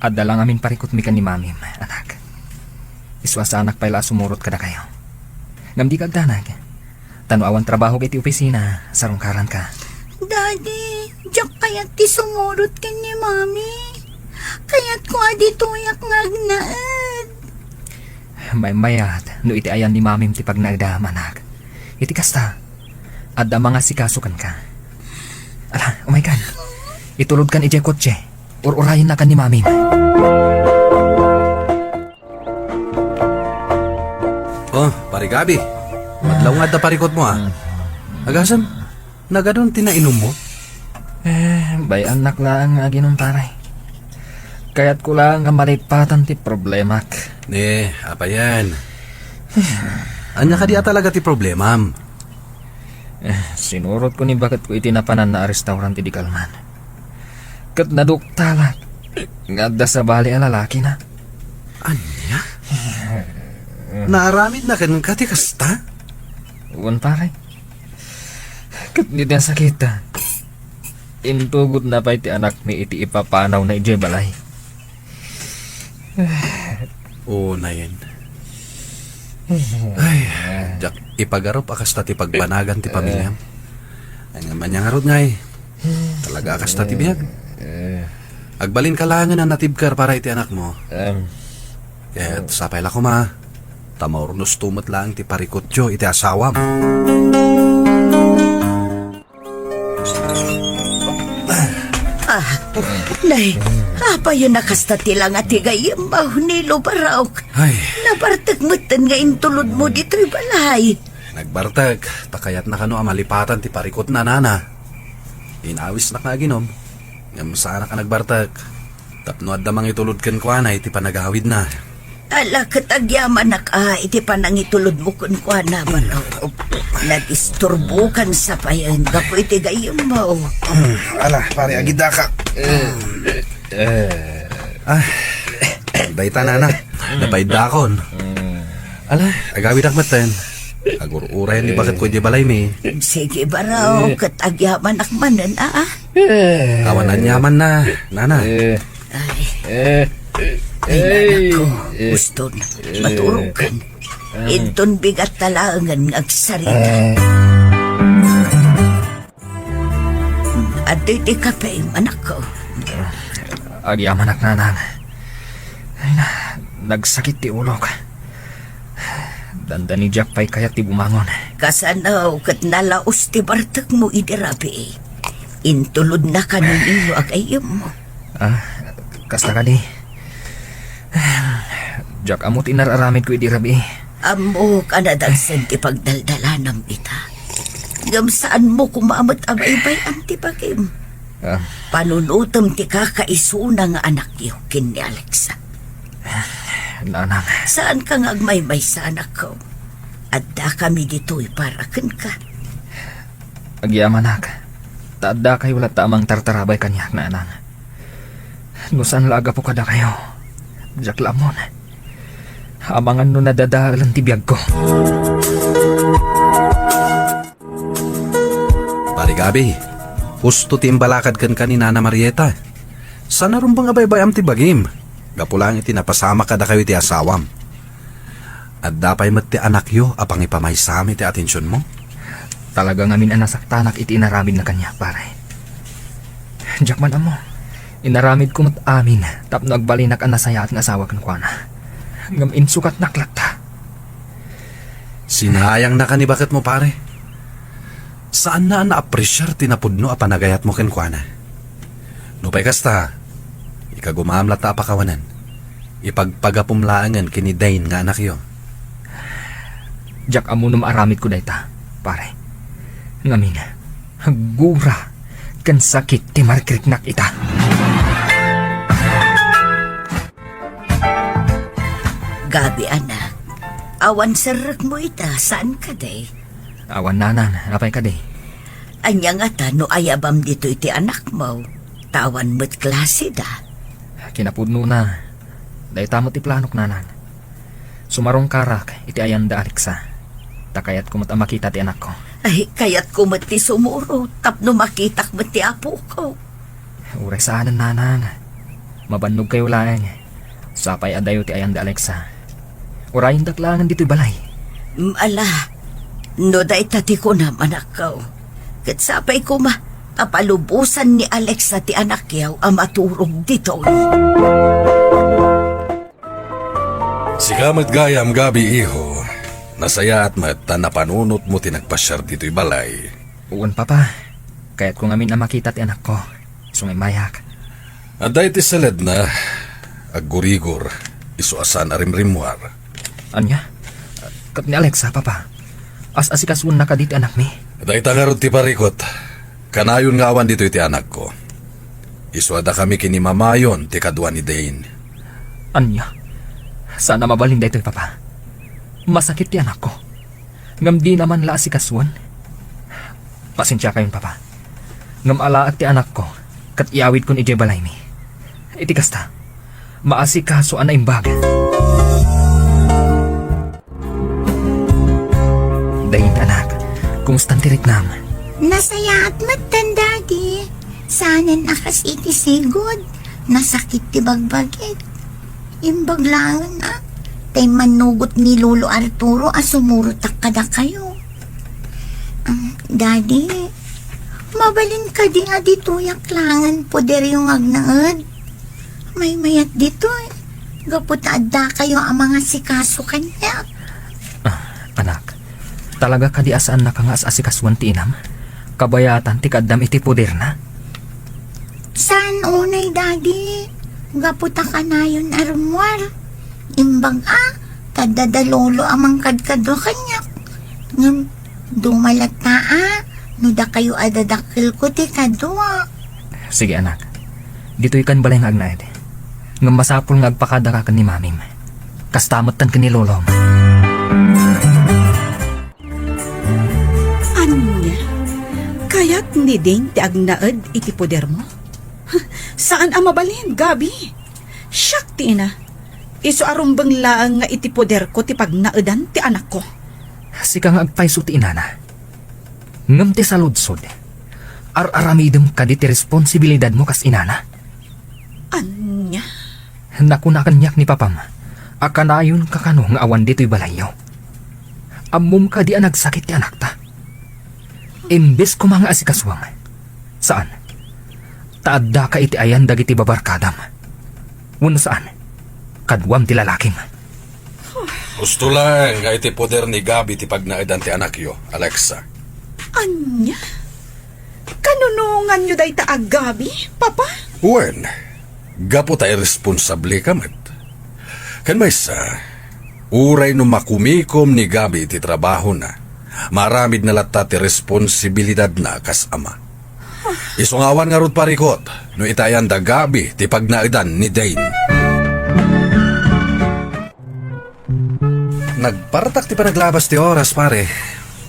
Adda la ngamin parikutmi ken ni Mamim, anak. Isu a saanak pay la a sumurot kadakayo. Ngem dika agdanag. Ta no awan trabahok iti opisina, sarungkaranka. Daddy, diak kayat ti sumurot ken ni Mami. Kayatko a ditoyak nga agnaed. Maymayat no iti ayan ni Mamim ti pagnaedam, anak. Iti kasta, adda mangasikaso kenka. Ala, umaykan. Itulodkan idiay kotse. Ur-urayennakan ni Mamim. Oh, Pare Gabi. Madlaw nga adda parikutmo, ah. Agasem, nagadun ti nainummo? Eh, bay-annak laeng nga aginum, pare. Kayatko laeng nga malipatan ti problemak. Eh, apayen? Ania kadi a talaga ti problemam? Eh, sinurotko ni baketko iti napananna a restaurant idi kalman. Ket naduktalak nga adda sabali a lalakina. Ania? Naaramidna kenka ti kasta? Wen, pare. Ket ni ti sakit, intugotna pay ti anakmi iti ipapanawna idiay balay. Unayen. Ay, diak ipagarup a kasta ti pagbanagan ti pamiliam. Ngem ania ngarud ngay? Talaga a kasta ti biag. Agbalinka laengen a natibker para iti anakmo. Em. Ket sapay la koma, ta maurnosto met laeng ti parikutyo iti asawam. Ah, nay, apayen a kasta ti langa ti gayyemmo, nilubarok. Ay. Nabartek metten nga intulodmo ditoy balay. Nagbartek, ta kayatna kano a malipatan ti parikutna, nana. Inawisnak nga aginom. Ngem saanak a nagbartek tapno adda mangitulod kenkuana iti panagawidna. Ala, ket agyamanak a iti panangitulodmo kenkuana, Barok. Nag-isturbokan sa payen gapu iti gayyemmo. Ala, pare, agidaka. Ah, dayta, nana. Napaiddakon. Ala, agawidak metten. Agur-urayen ni baketko idiay balaymi. Sige, Barok, ket agyamanak manen, a? Awan aniamanna, nana. Ay. Ay, nanakko, Uston, maturogkan. Inton bigat ta laengen nga agsarita. Adtoy ti kape, anakko. Agyamanak, nanang. Ay na, nagsakit ti ulok. Dandani diak pay kayat ti bumangon. Kasano ket nalaos ti bartekmo idi rabii? Intulodnaka no nino a gayyemmo. Ah, kasta kadi. Diak ammo ti inar-aramidko idi rabii. Ammok a nadagsen ti pagdaldalanam ita. Ngem saanmo koma met a baybay-an ti bagim. Ah. Panunotem ti kakaisuna nga anakyo ken ni Alexa. Nanang. Saanka nga agmaymaysa, anakko. Addakami ditoy para kenka. Agyamanak, ta addakayo latta a mangtartarabay kaniak, nanang. No saan la a gapu kadakayo, diak la ammon. Amangan no nadadaelen ti biagko. Pare Gabi, husto ti imbalakad kenka ni Nana Marieta. Saan a rumbeng a baybay-am ti bagim, gapu laeng iti napasamak kadakayo ti asawam. Adda pay met ti anakyo a pangipamaysam iti atensionmo? Talaga ngamin a nasaktanak iti inaramidna kaniak, pare. Diak man ammo. Inaramidko met amin tapno agbalinak a nasayaat nga asawa kenkuana. Ngem insukatnak latta. Sinayangnaka ni baketmo, pare. Saanna a naapresiar ti napudno a panagayatmo kenkuana. Nupay kasta, ikagumam latta a pakawanen. Ipagpagapum laengen ken ni Dane nga anakyo. Diak ammo no maaramidko dayta, pare. Ngamin, gura ken sakit ti marikriknak ita. Gabi, anak. Awan serrekmo ita, saan kadi? Awan, nanang, apay kadi? Ania ngata no ayabam ditoy ti anakmo? Ta awan met klaseda. Kinapudnona, dayta met ti planok, nanang. Sumarungkarak iti ayan da Alexa. Ta kayatko met a makita ti anakko. Ay, kayatko met ti sumuro tapno makitak met ti apoko. Uray saanen, nanang. Mabannogkayo laeng. Sapay a dayo ti ayan da Alexa. Urayendak laengen ditoy balay. Mm, ala, no dayta ti kunam, anakko. Ket sapay koma, ta palubosan ni Alexa ti anakyo a maturog ditoy. Sika met gayam, Gabi, iho. Nasayaat met ta napanunotmo ti nagpasiar ditoy balay. Wen, Papa. Kayatko ngamin a makita ti anakko. Isu nga immayak. Adda iti saledna, aggurigor, isu a saan a rimrimmuar. Ania? Ket ni Alexa, Papa? As-asikasuenna kadi ti anakmi? Dayta ngarud ti parikut. Kanayon nga awan ditoy ti anakko. Isu a dakami ken ni Mama Yon ti kadua ni Dane. Ania? Saan a mabalin daytoy, Papa. Masakit ti anakko. Ngem dina man la asikasuen. Pasensiakayon, Papa. Ngem alaek ti anakko, ket iyawidkon idiay balaymi. Iti kasta, maasikaso a naimbag. Dane, anak, kumustan ti riknam? Nasayaat metten, Daddy. Saanen a kas iti sigud. Nasakit ti bagbagik. Imbag laeng a, ta immannugot ni Lolo Arturo a sumurotak kadakayo. Ah, Daddy, mabalin kadi a ditoyak laengen poderyo nga agnaed? Maymayat ditoy, gapu ta addakayo a mangasikaso kaniak. Ah, anak, talaga kadi a saannaka nga as-asikasuen ti inam? Kabayatan ti kaaddam iti poderna? Saan unay, Daddy? Gapu ta kanayon a rummuar. Imbag a, ta adda da Lolo a mangkadkadua kaniak. Ngem, dumalatta a, no dakayo a dadakkelko ti kadua. Sige, anak. Ditoy kan balay nga agnaed. Ngem masapul nga agpakadaka ken ni mamim. Kasta metten ken ni lolom. Ania? Kayat ni Dane ti agnaed iti podermo? Saan a mabalin, Gabi. Siak ti ina. Isu a rumbeng laeng nga iti poderko ti pagnaedan ti anakko. Sika nga agpayso ti inana. Ngem ti saludsod, ar-aramidem kadi ti responsibilidadmo kas inana? Ania? Nakuna kaniak ni papam a kanayonka kano nga awan ditoy balayyo. Ammom kadi a nagsakit ti anakta? Imbes koma nga asikasuam, saan, ta addaka iti ayan dagiti babarkadam. Wenno saan, kaduam ti lalakim. Husto laeng nga iti poder ni Gabi ti pagnaedan ti anakyo, Alexa. Ania? Kanunonganyo dayta a Gabi, Papa? Wen, gapu ta irresponsableka met. Ken maysa, uray no makumikom ni Gabi iti trabahona, maaramidna latta ti responsibilidadna kas ama. Isu nga awan ngarud parikut no iti ayan da Gabi ti pagnaedan ni Dane. Nagpartak ti panaglabas ti oras, pare.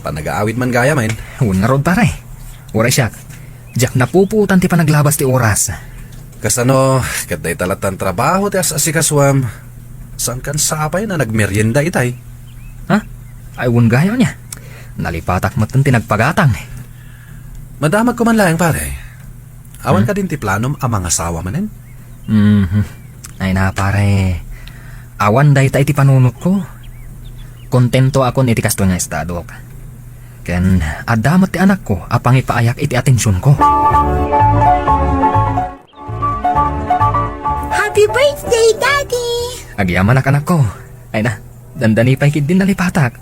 Panagaawid man gayam. Wen ngarud, pare. Uray siak, diak napupuotan ti panaglabas ti oras. Kasano, ket dayta lattan trabaho ti as-asikasuam. Saankan sapay a nagmerienda itay? Ha? Ay, wen gayam nia. Nalipatak metten ti nagpagatang. Madamagko man laeng, pare. Awan Hmm? kadin ti planom a mangasawa manen? Mhm. Ay na, pare. Awan dayta iti panunotko. Kontentoakon iti kastoy nga estadok. Ken adda met ti anakko a pangipaayak iti atensionko. Happy birthday, Daddy! Agyamanak, anakko. Ay na, dandani pay ketdin nalipatak.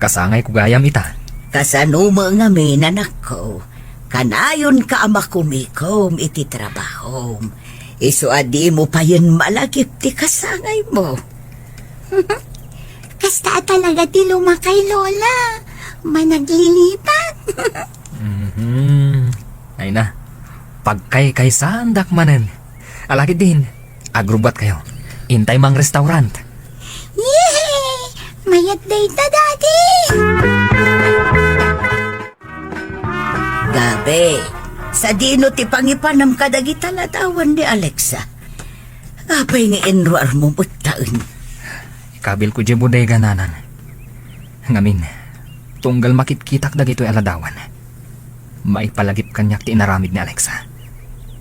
Kasangayko gayam ita. Kasano met ngamin, anakko? Kanayonka a makumikom iti trabahom. Isu a dimo payen malagip ti kasangaymo. Kasta talaga ti lumakay, Lola. Managlilipat. Mhm. Ay na, pagkaykaysaandak manen. Ala ketdin, agrubbuatkayo. Intay mangrestaurant. Yehey! Mayat dayta, Daddy! Gabi, sadino ti pangipanam kadagita ladawan ni Alexa? Apay nga inruarmo met taen? Ikabilko diay bodega, nanang. Ngamin, tunggal makitkitak dagitoy a ladawan, maipalagip kaniak ti inaramid ni Alexa.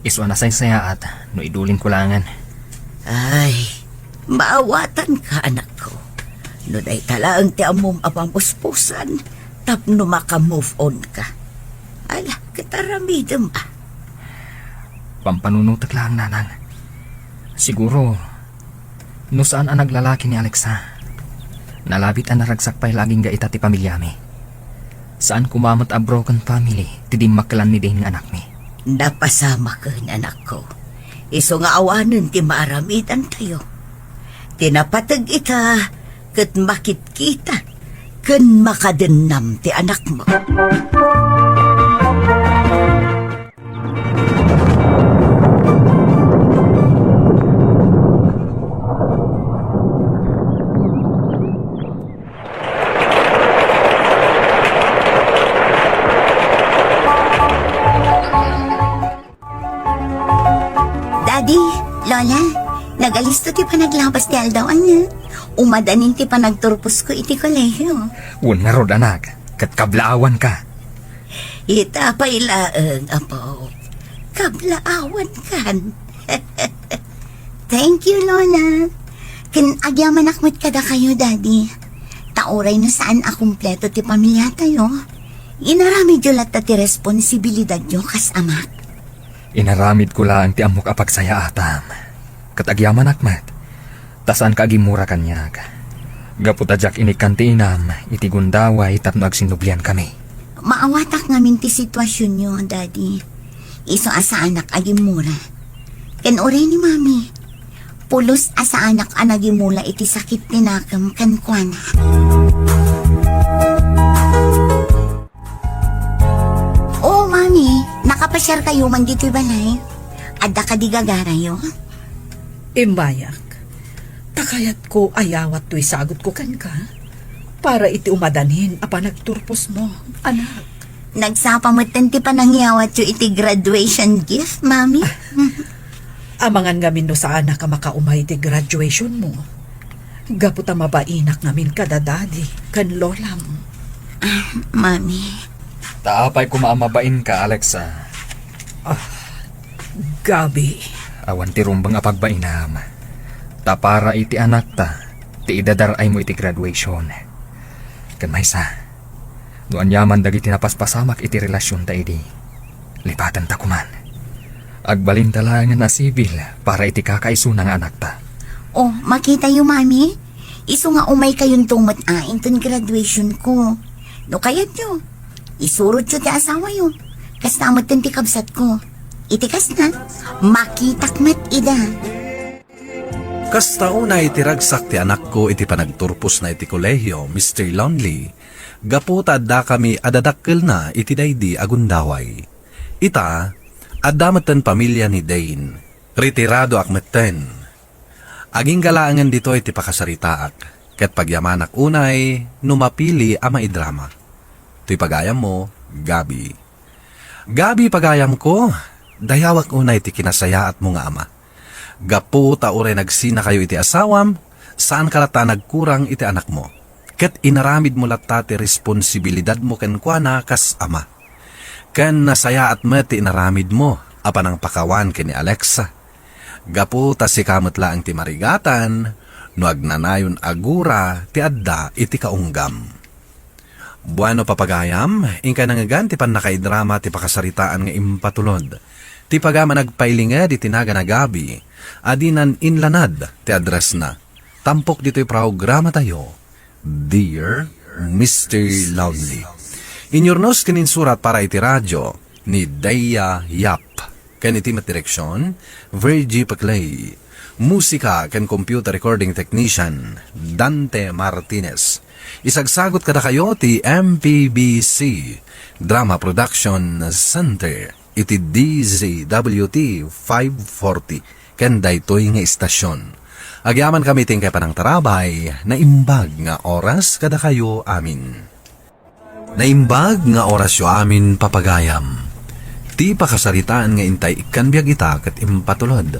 Isu a nasaysayaat no idulinko laengen. Ay, maawatanka, anakko. No dayta laeng ti ammom a pamuspusan tapno maka-move on ka. Ala, ket aramidem a. Pampanunotek laeng, nanang. Siguro, no saan a naglalaki ni Alexa, nalabit a naragsak pay la agingga ita ti pamiliami. Saan koma met a broken family ti dimmakkelan ni Dane nga anakmi. Napasamaken, anakko. Isu nga awanen ti maaramidantayo. Ti napateg ita ket makitkita ken makadennam ti anakmo. Daddy, Lola, nagalisto ti panaglabas ti aldaw, ania? Umadanin ti panagturposko iti kolehio. Wen ngarud, anak, ket kablaawanka. Ita pay laeng, apo. Kablaawankan. Thank you, Lola. Ken agyamanak met kadakayo, Daddy. Ta uray no saan a kumpleto ti pamiliatayo, inaramidyo latta ti responsibilidadyo kas amak. Inaramidko laeng ti ammok a pagsayaatam. Ket agyamanak met, ta saanka agimmura kaniak. Gapu ta diak inikkan ti inam iti gundaway tapno agsinnubliankami. Maawatak ngamin ti situasionyo, Daddy. Isu a saanak agimmura. Ken uray ni Mami, pulos a saanak a nagimula iti sakit ti nakem kenkuana. O, Mami, nakapasiarkayo man ditoy balay? Adda kadi gagarayo? Immayak. Ta kayatko a yawat toy sagutko kenka para iti umadanin a panagturposmo, anak. Nagsapa metten ti panangyawatyo iti graduation gift, Mami. Amangan ngamin no saanak a makaumay iti graduationmo. Gapu ta mabainak ngamin kada daddy ken lolam. Ah, Mami. Ta apay koma a mabainka, Alexa? Ah, Gabi. Awan ti rumbeng a pagbainam. Ta para iti anakta, ti idadar-aymo iti graduation. Ken maysa, no aniaman dagiti napaspasamak iti relasionta idi, lipatenta koman. Agbalinta laengen a sibil para iti kakaisuna nga anakta. Oh, makitayo, Mami. Isu nga umaykayonto met a inton graduation ko. No kayatyo, isurotyo ti asawayo. Kasta metten ti kabsatko. Iti kasta, makitak met ida. Kasta unay ti ragsak ti anakko iti panagturposna iti kolehio, Mister Lonely, gapu ta addakami a dadakkelna iti daydi a gundaway. Ita, adda metten pamilia ni Dane. Retiradoak metten. Agingga laengen ditoy ti pakasaritaak, ket pagyamanak unay no mapili a maidrama. Toy pagayammo, Gabi. Gabi, pagayamko, dayawak unay ti kinasayaatmo nga ama. Gapu ta uray nagsinakayo iti asawam, saanka latta a nagkurang iti anakmo. Ket inaramidmo latta ti responsibilidadmo kenkuana kas ama. Ken nasayaat met ti inaramidmo a panangpakawan ken ni Alexa. Gapu ta sika met laeng ti marigatan no agnanayon a gura ti adda iti kaunggam. Bueno, papagayam, inkay nangngegan ti pannakaidrama ti pakasaritaan nga impatulod. Ti pagayam a nagpailinged iti nagan a Gabi a dinan inlanad ti addressna. Tampok ditoy programatayo, Dear Mister Lonely. Inyurnos ken insurat para iti radio ni Deya Yap. Ken iti met direksion, Virgie Paclay. Musika ken computer recording technician, Dante Martinez. Isagsagut kadakayo ti M P B C Drama Production Center iti D Z W T five forty ken daytoy nga istasion. Agyamankami ti inkay panangtarabay, naimbag nga oras kadakayo amin. Naimbag nga orasyo amin, papagayam. Ti pakasaritaan nga intay ikkan biag ita ket impatulod.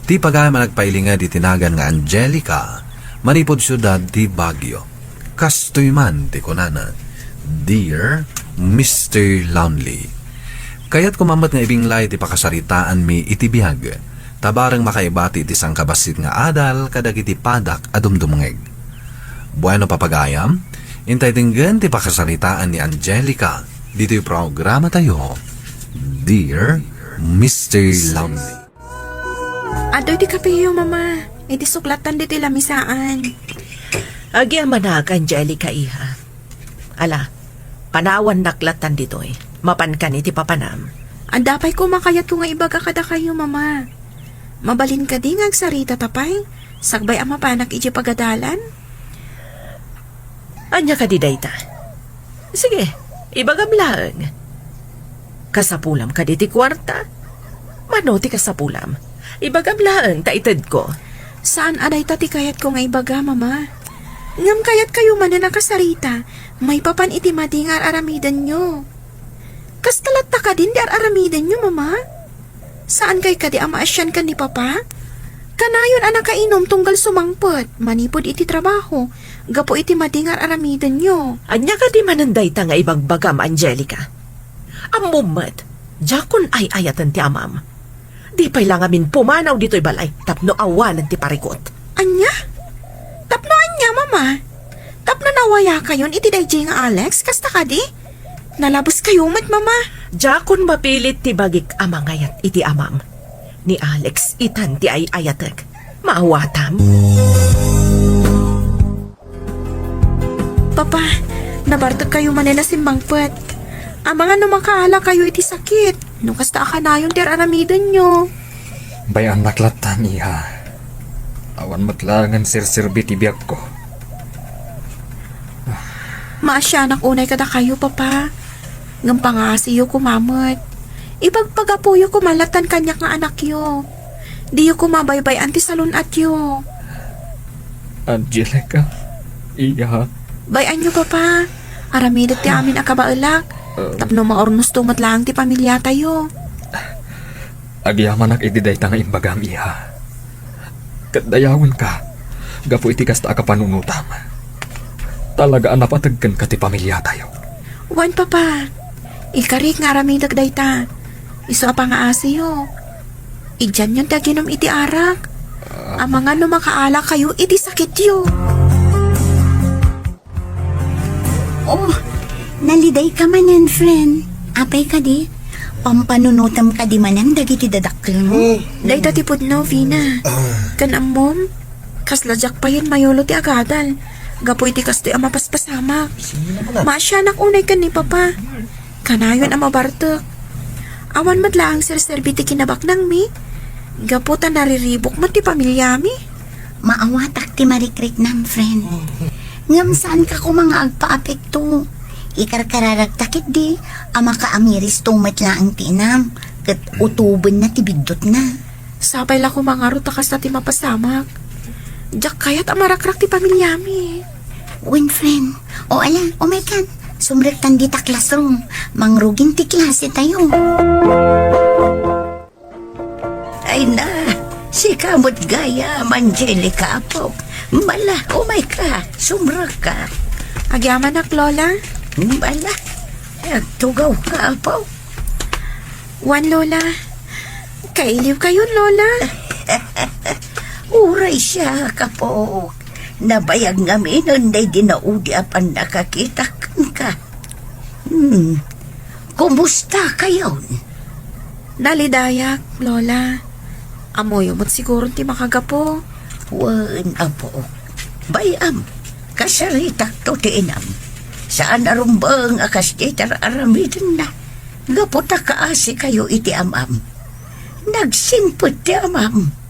Ti pagayam a nagpailinged iti nagan nga Angelica, manipud siudad ti Baguio. Kastoy man ti kunana, Dear Mister Lonely, kayatko man met nga ibinglay ti pakasaritaanmi iti biag, ta bareng makaibati iti sangkabassit nga adal kadagiti padak a dumdumngeg. Bueno, papagayam, intay denggen ti pakasaritaan ni Angelica ditoy programatayo, Dear Mister Lonely. Adtoy ti kapeyo, Mama. Iti suklatan ditoy lamisaan. Agyamanak, Angelica, iha. Ala, panawannak latan ditoy. Mapankan iti papanam. Adda pay koma kayatko nga ibaga kadakayo, Mama. Mabalin kadi nga agsarita ta pay, sakbay a mapanak idiay pagadalan? Ania kadi dayta? Sige, ibagam laeng. Kasapulam kadi ti kuarta? Mano ti kasapulam? Ibagam laeng ta itedko. Saan a dayta ti kayatko nga ibaga, Mama. Ngem kayatkayo manen a kasarita maipapan iti madi nga ar-aramidenyo. Kasta latta kadin ti ar-aramidenyo, Mama? Saankay kadi a maasian ken ni Papa? Kanayon a nakainum tunggal sumangpet manipud iti trabaho gapu iti madi nga ar-aramidenyo. Ania kadi manen dayta nga ibagbagam, Angelica? Ammom met, diakon ay-ayaten ti amam. Di pay la ngamin pumanaw ditoy balay tapno awanen ti parikut. Ania? Tapno ania, Mama? Tapno nawayakayon iti daydiay nga Alex, kasta kadi? Nalabeskayo met, Mama. Diakon mapilit ti bagik a mangayat iti amam. Ni Alex itan ti ay-ayatek. Maawatam? Papa, nabartekkayo manen a simmangpet. Amangan no makaalakayo iti sakit, no kasta a kanayon ti ar-aramidenyo. Bay-annak lattan, iha. Awan met laengen serserbi ti biagko. Maasianak unay kadakayo, Papa. Ngem pangaasiyo koma met. Ibagbagapoyo koma latta kaniak nga anakyo. Diyo koma baybay-an ti salun-atyo. Angelica, iya. Bay-anyo, Papa. Aramidek ti amin a kabaelak. Um. Tapno maurnosto met laeng ti pamiliatayo. Agyamanak iti dayta nga imbagam, iha. Ket dayawenka, gapu iti kasta a kapanunotam. Talaga a napateg kenka ti pamiliatayo. Wen, Papa. Ikarik nga aramidek dayta. Isu a pangaasiyo. Idianyon ti aginum iti arak. Ah. Amangan no makaalakayo iti sakityo. Oh, nalidayka manen, friend. Apay kadi? Pampanunotem kadi manen dagiti dadakkelmo? Hmm. Dayta ti pudno, Vina. Ah. Ken ammom, kasla diak payen mayulo ti agadal. Gapu iti kastoy a mapaspasamak. Sino naman? Maasianak unay ken ni Papa. Kanayon a mabartek. Awan met laeng serserbi ti kinabaknangmi. Gapu ta nariribuk met ti pamiliami. Maawatak ti marikriknam, friend. Ngem saanka koma nga agpaapekto. Ikarkararagta ketdi a makaamiristo met laeng ti inam, ket utobenna ti biddutna. Sapay la koma ngarud ta kasta ti mapasamak. Diak kayat a marakrak ti pamiliami. Wen, friend. O ala, umaykan. Sumrektan dita classroom. Mangrugin ti klase tayo. Ay na, sika met gayam, Angelica, apo. Mala, umayka, sumrekka. Agyamanak, Lola. Mala, agtugawka, apo. Wen, Lola. Kailiwkayon, Lola. Uray siak, apo. Nabayag ngaminen daydi naudi a pannakakitak kenka. Hmm. Kumustakayon? Nalidayak, Lola. Ammoyo met siguron ti makagapu. Wen, apo. Bay-am, kasaritakto ti inam. Saan a rumbeng a kas dita ar-aramidenna. Gapu ta kaasikayo iti amam. Nagsinpet ti amam.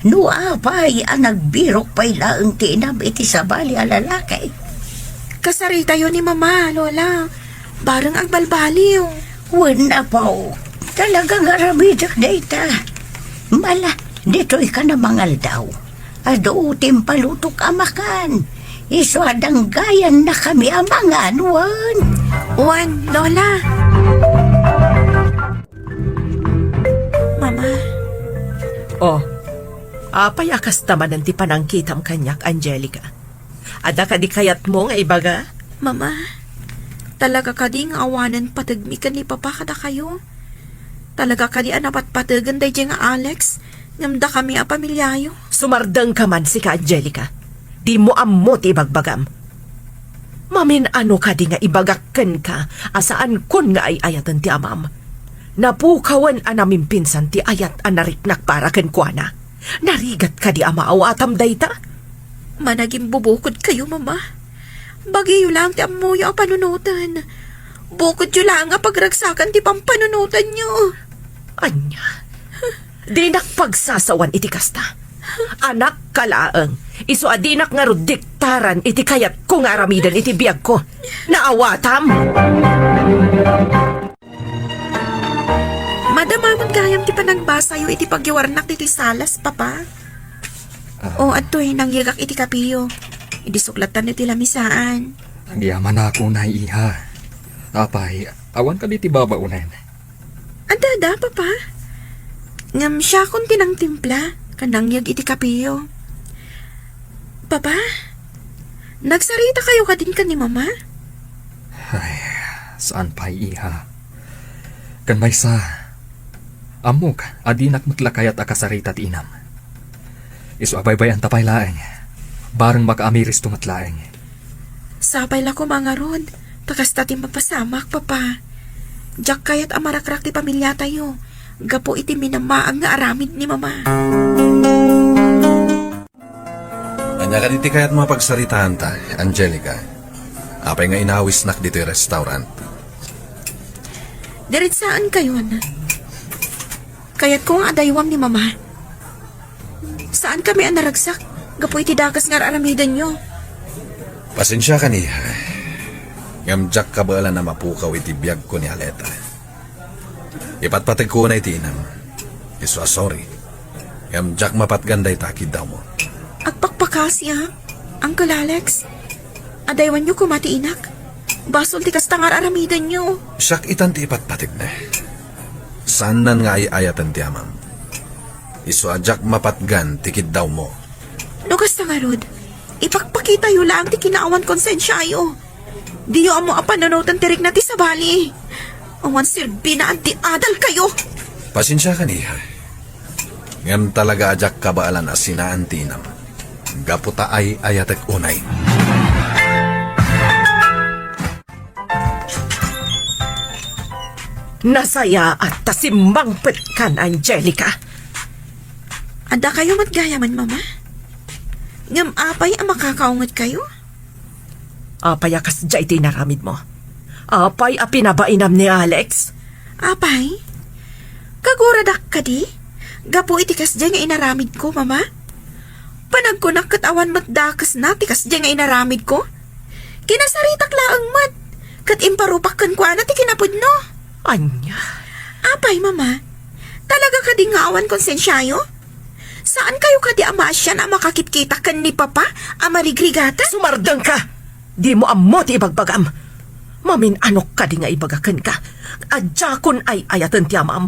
No apay a nagbirok pay laeng ti inam iti sabali a lalaki. Kasaritayo ni Mama, Lola. Bareng agbalbaliw. Wen, apo. Talaga nga aramidek dayta. Mala, ditoy ka na mangaldaw. Adu ti impalutok a makan. Isu a danggayannakami a mangan, wen. Wen, Lola. Mama. Oh, apay a kasta manen ti panangkitam kaniak, Angelica? Adda kadi kayatmo nga ibaga? Mama, talaga kadi nga awanen pategmi ken ni Papa kadakayo? Talaga kadi a napatpategen daydiay nga Alex ngem dakami a pamiliayo? Sumardengka man, sika, Angelica. Dimo ammo ti ibagbagam. Mamin-ano kadi nga ibagak kenka a saankon nga ay-ayaten ti amam? Napukawen a namimpinsan ti ayat a nariknak para kenkuana. Narigat kadi a maawatam dayta? Managimbubukodkayo, Mama. Bagiyo laeng ti ammoyo a panunoten. Bukodyo laeng a pagragsakan ti pampanunotanyo. Ania? Dinak pagsasawan iti kasta. Anakka laeng, isu a dinak ngarud diktaran iti kayatko nga aramiden iti biagko. Naawatam! Madamamon gayam ti panagbasayo iti pagyawarnak ditoy salas, Papa. Ah. O, adtoy, nangyegak iti kapiyo. Idi suklattan iti lamisaan. Agyamanak unay, iha. Apay, awan kadi ti babaonen? Adda, adda, Papa. Ngem siakon ti nangtimpla, ken nangyeg iti kapiyo. Papa, nagsaritakayo kadin ken ni Mama? Ay, saan pay, iha. Ken maysa, ammok a dinak met la kayat a kasarita ti inam. Isu a baybay-anta pay laeng. Bareng makaamiristo met laeng. Sapay la koma ngarud, ta kasta ti mapasamak, Papa. Diak kayat a marakrak ti pamiliatayo gapu iti minamaag nga aramid ni Mama. Ania kadi ti kayatmo a pagsaritaanta, Angelica? Apay nga inawisnak ditoy restaurant? Diritsaankayon. Kayatko nga adaywam ni Mama. Saankami a naragsak gapu iti dakes nga ar-aramidenyo. Pasensiakan, iha. Ngem diak kabaelan a mapukaw iti biagko ni Aleta. Ipatpategko unay ti inam. Isu a sorry. Ngem diak mapatgan dayta a kiddawmo. Agpakpakasi, a, Uncle Alex. Adaywanyo koma ti inak. Basol ti kasta nga ar-aramidenyo. Siak itan ti ipatpategna. Saannan nga ay-ayaten ti amam. Isu a diak mapatgan ti kiddawmo. No kasta ngarud, ipakpakitayo laeng ti kinaawan konsensiayo. Diyo ammo a panunoten ti rikna ti sabali. Awan serbina ti adalkayo. Pasensiakan, iha. Ngem talaga a diak kabaelan a sinaan ti inam. Gapu ta ay-ayatek unay. Nasayaat ta simmangpetkan, Angelica. Addakayo met gayamen, Mama? Ngem apay a makakaungetkayo? Apay a kasdiay ti inaramidmo? Apay a pinabainam ni Alex? Apay? Kaguradak kadi? Gapu iti kasdiay nga inaramidko, Mama? Panagkunak ket awan met dakesna ti kasdiay nga inaramidko? Kinasaritak laeng met, ket imparupak kenkuana ti kinapudno. Ania? Apay, Mama? Talaga kadi nga awan konsensiayo? Saankayo kadi a maasian a makakitkita ken ni Papa a marigrigatan? Sumardengka! Dimo ammo ti ibagbagam. Mamin-anok kadi nga ibaga kenka a diakon ay-ayaten ti amam?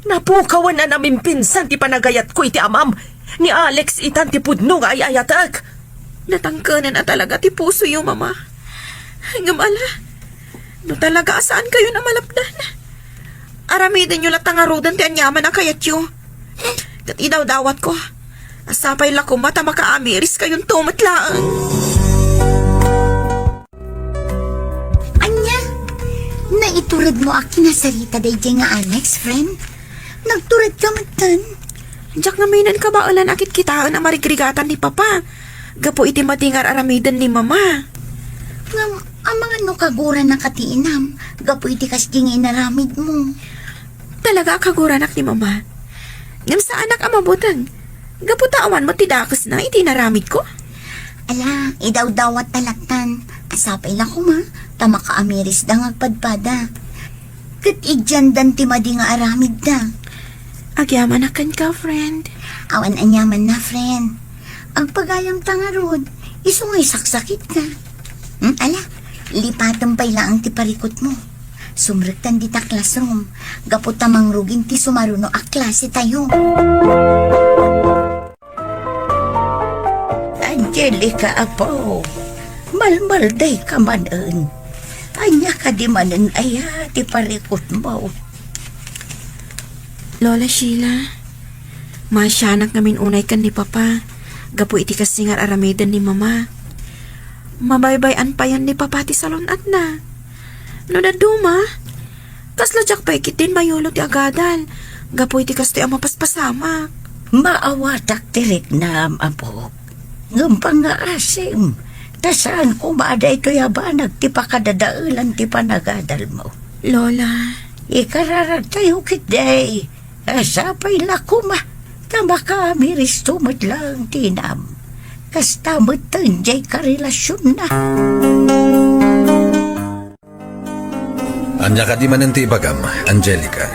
Napukawen a namimpinsan ti panagayatko iti amam. Ni Alex itan ti pudno nga ay-ayatek. Natangkenen a talaga ti pusoyo, Mama. Ngem ala, no talaga a saankayon a malapdan, aramidenyo latta ngaruden ti aniaman a kayatyo. Ket idawdawatko a sapay la koma ta makaamiriskayonto met laeng. Ania? Naituredmo a kinasarita daydiay nga Alex, friend? Nagturedka metten? Diak ngamin kabaelan a kitkitaen a marigrigatan ni Papa gapu iti madi nga ar-aramiden ni Mama. Ngem, amangan no kagurana ka ti inam gapu iti kasdi nga inaramidmo. Talaga a kaguranak ni Mama. Ngem saanak a mabuteng gapu ta awan met ti dakesna iti inaramidko. Ala, idawdawat ta lattan. A sapay la koma ta makaamirisda nga agpadpada. Ket idiandan ti madi nga aramidda. Agyamanak kenka, friend. Awan aniamanna, friend. Agpagayamta ngarud, isu nga isaksakitka. Hmm, ala, lipatem pay laeng ti parikutmo. Sumrektan dita classroom, gapu ta mangrugin ti sumaruno a klasetayo. Angelica, apo, malmaldayka manen. Ania kadi manen aya ti parikutmo? Lola Sheila, maasianak ngamin unay ken ni Papa gapu iti kasdi nga ar-aramiden ni Mama. Mabaybay-an payen ni Papa ti salun-atna. No dadduma, kasla diak pay ketdin mayulo ti agadal gapu iti kastoy a mapaspasamak. Maawatak ti riknam, apo. Ngem pangngaasim, ta saan koma a daytoy a banag ti pakadadaelan ti panagadalmo. Lola. Ikararagtayo ketdi, a sapay la koma ta makaamiristo met laeng ti inam. Kasta metten diay karelasionna. Ania kadi manen ti ibagam, Angelica?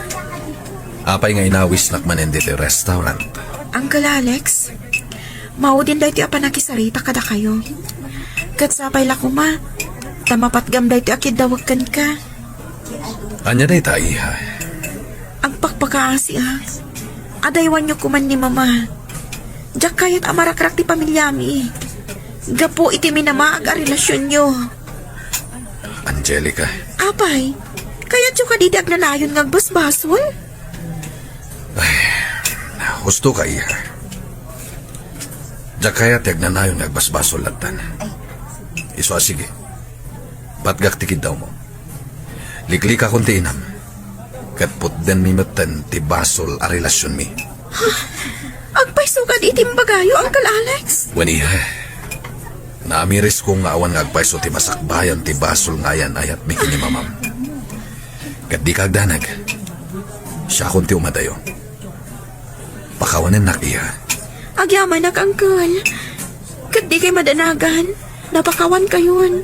Apay nga inawisnak manen ditoy restaurant? Uncle Alex, maudin daytoy a pannakisarita kadakayo. Ket sapay la koma ta mapatgam daytoy a kiddawek kenka. Ania dayta, iha? Agpakpakaasi, a. Adaywanyo koman ni Mama. Diak kayat a marakrak ti pamiliami gapu iti minamaag a relasionyo. Angelica. Apay, kayatyo kadi ti agnanayon nga agbasbasol? Ay, husto ka, iha. Diak kayat ti agnanayon nga agbasbasol lattan. Isu a sige. Patgak ti kiddawmo. Liklikakon ti inam. Ket putdenmi metten ti basol a relasionmi. Agpayso kadi ti imbagayo, Uncle Alex? Wen, iha. Naamirisko nga awan nga agpayso ti masakbayan ti basol nga ayan-ayatmi ken ni Mamam. Ket dika agdanag. Siakon ti umadayo. Pakawanennak, iha. Agyamanak, Uncle. Ket dikay madanagan. Napakawankayon.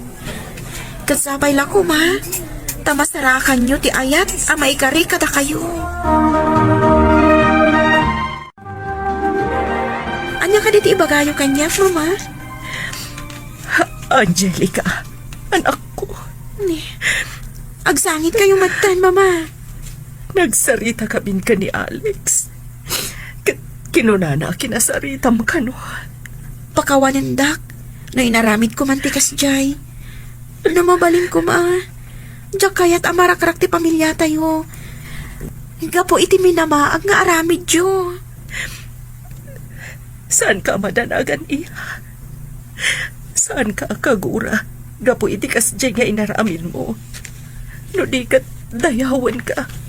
Ket sapay la koma ta masarakanyo ti ayat a maikari kadakayo. Ania kadi ti ibagayo kaniak, Mama? Angelica, anakko. Ni, agsangitkayo metten, Mama. Nagsarita kamin ken ni Alex. Ket kinunana a kinasaritam kano. Pakawanendak no inaramidko man ti kasdiay. No mabalinko, Ma, diak kayat a marakrak ti pamiliatayo gapu iti minamaag nga aramidyo. Saanka a madanagan, iha. Saanka a kagura gapu iti kasdiay nga inaramidmo. No di ket, dayawenka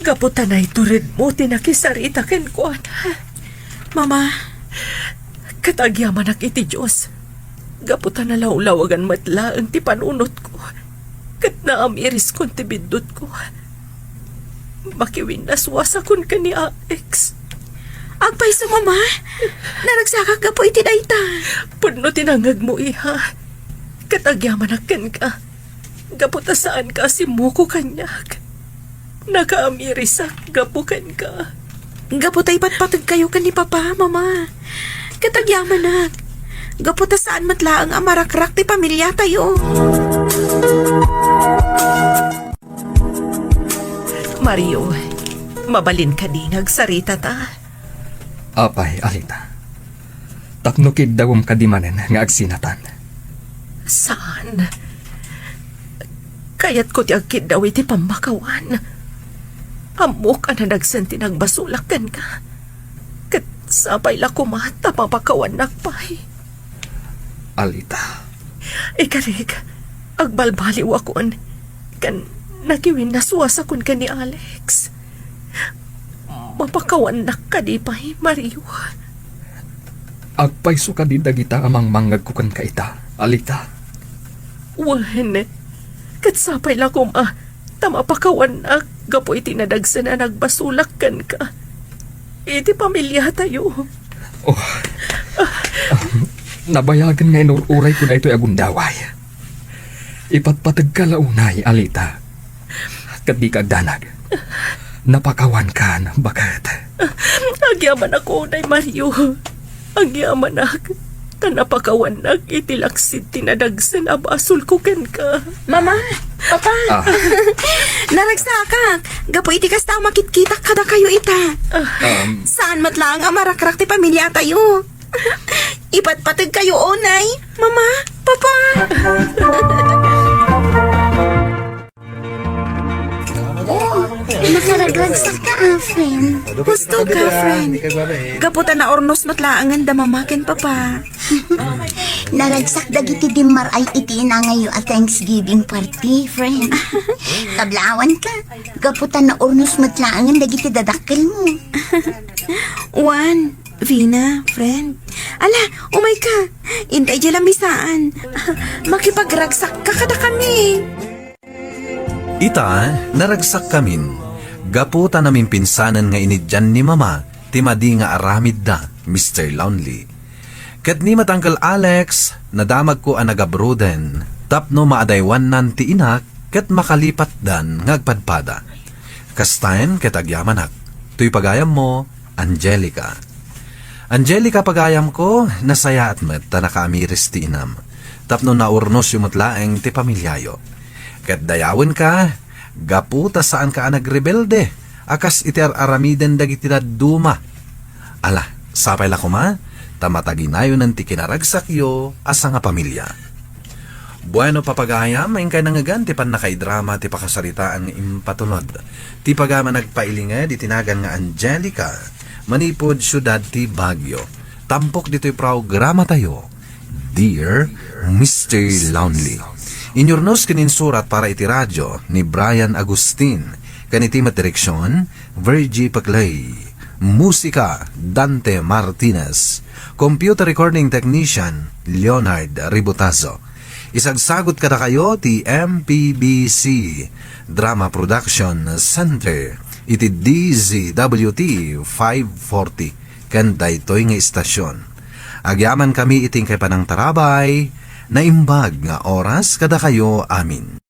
gapu ta naituredmo ti nakisarita kenkuana. Mama. Ket agyamanak iti Dios gapu ta nalawlawagan met laeng ti panunotko ket naamiriskon ti biddutko. Makiwinnasuasakon ken ni Alex. Agpayso, Mama. Naragsakak gapu iti dayta. Pudno ti nangngegmo, iha. Ket agyamanak kenka gapu ta saanka a simmuko kaniak. Nakaamirisak gapu kenka. Gapu ta ipatpategkayo ken ni Papa, Mama. Ket agyamanak gapu ta saan met laeng a marakrak ti pamiliatayo. Mario, mabalin kadi nga agsaritata? Apay, Alita. Tapno kiddawem kadi manen nga agsinatan. Saan? Kayatko ti agkiddaw iti pammakawan. Ammok a nadagsen ti nagbasolak kenka. Ket sapay la koma ta mapakawannak pay. Alita. Ikarik, agbalbaliwakon, ken nakiwinnasuasakon ken ni Alex. Mapakawannak kadi pay, Mario? Agpayso kadi dagita a mangmangngegko kenka ita, Alita? Wen, ket sapay la koma ta mapakawannak gapu iti nadagsen a nagbasolak kenka iti pamiliatayo. Oh. Nabayagen nga inur-urayko daytoy a gundaway. Ipatpategka la unay, Alita. Ket dika agdanag. Napakawankan, baket. Agyamanak unay, Mario. Agyamanak. Ta napakawannak iti laksid ti nadagsen a basolko kenka. Mama, Papa. Ah. Naragsakak gapu iti kasta a makitkitak kadakayo ita. Um. Saan met laeng a marakrak ti pamiliatayo. Ipatpategkayo unay, Mama, Papa. Oh, nakaragragsak ka, ah, friend. Husto ka, friend. Gapu ta naurnos met laengen da Mama ken Papa. Naragsak dagiti dimmaray iti inangayo a Thanksgiving party, friend. Kablawan ka. Gapu ta naurnos met laengen dagiti dadakkelmo. Wen, Vina, friend. Ala, umay ka. Intay diay lamisaan. Makipagragsak ka kadakami. Ita, naragsak kamin. Gapu ta namimpinsanen nga iniddian ni Mama ti madi nga aramidda, Mister Lonely. Ket ni met Uncle Alex, nadamagko a nagabroden tapno maadaywannan ti inak ket makalipatdan nga agpadpada. Kastaen ket agyamanak. Toy pagayammo, Angelica. Angelica, pagayamko, nasayaat met ta nakaamiris ti inam, tapno naurnusyo met laeng ti pamiliayo. Ket dayawenka, gapu ta saanka a nagrebelde a kas iti ar-aramiden dagiti dadduma. Ala, sapay la koma, ta mataginayonen ti kinaragsakyo a sangapamilia. Bueno, papagayam, inkay nangngegan ti pannakaidrama ti pakasaritaan nga impatulod ti pagayam a nagpailinged iti nagan nga Angelica, manipud siudad ti Baguio. Tampok ditoy programatayo, Dear Mister Lonely. Inurnos ken insurat para iti radio ni Brian Agustin, ken iti met direksion, Virgie Paclay. Musika, Dante Martinez. Computer recording technician, Leonard Ributazo. Isagsagut kadakayo ti M P B C Drama Production Center iti D Z W T five forty ken daytoy nga istasion. Agyamankami iti inkay panangtarabay, naimbag nga oras kadakayo amin.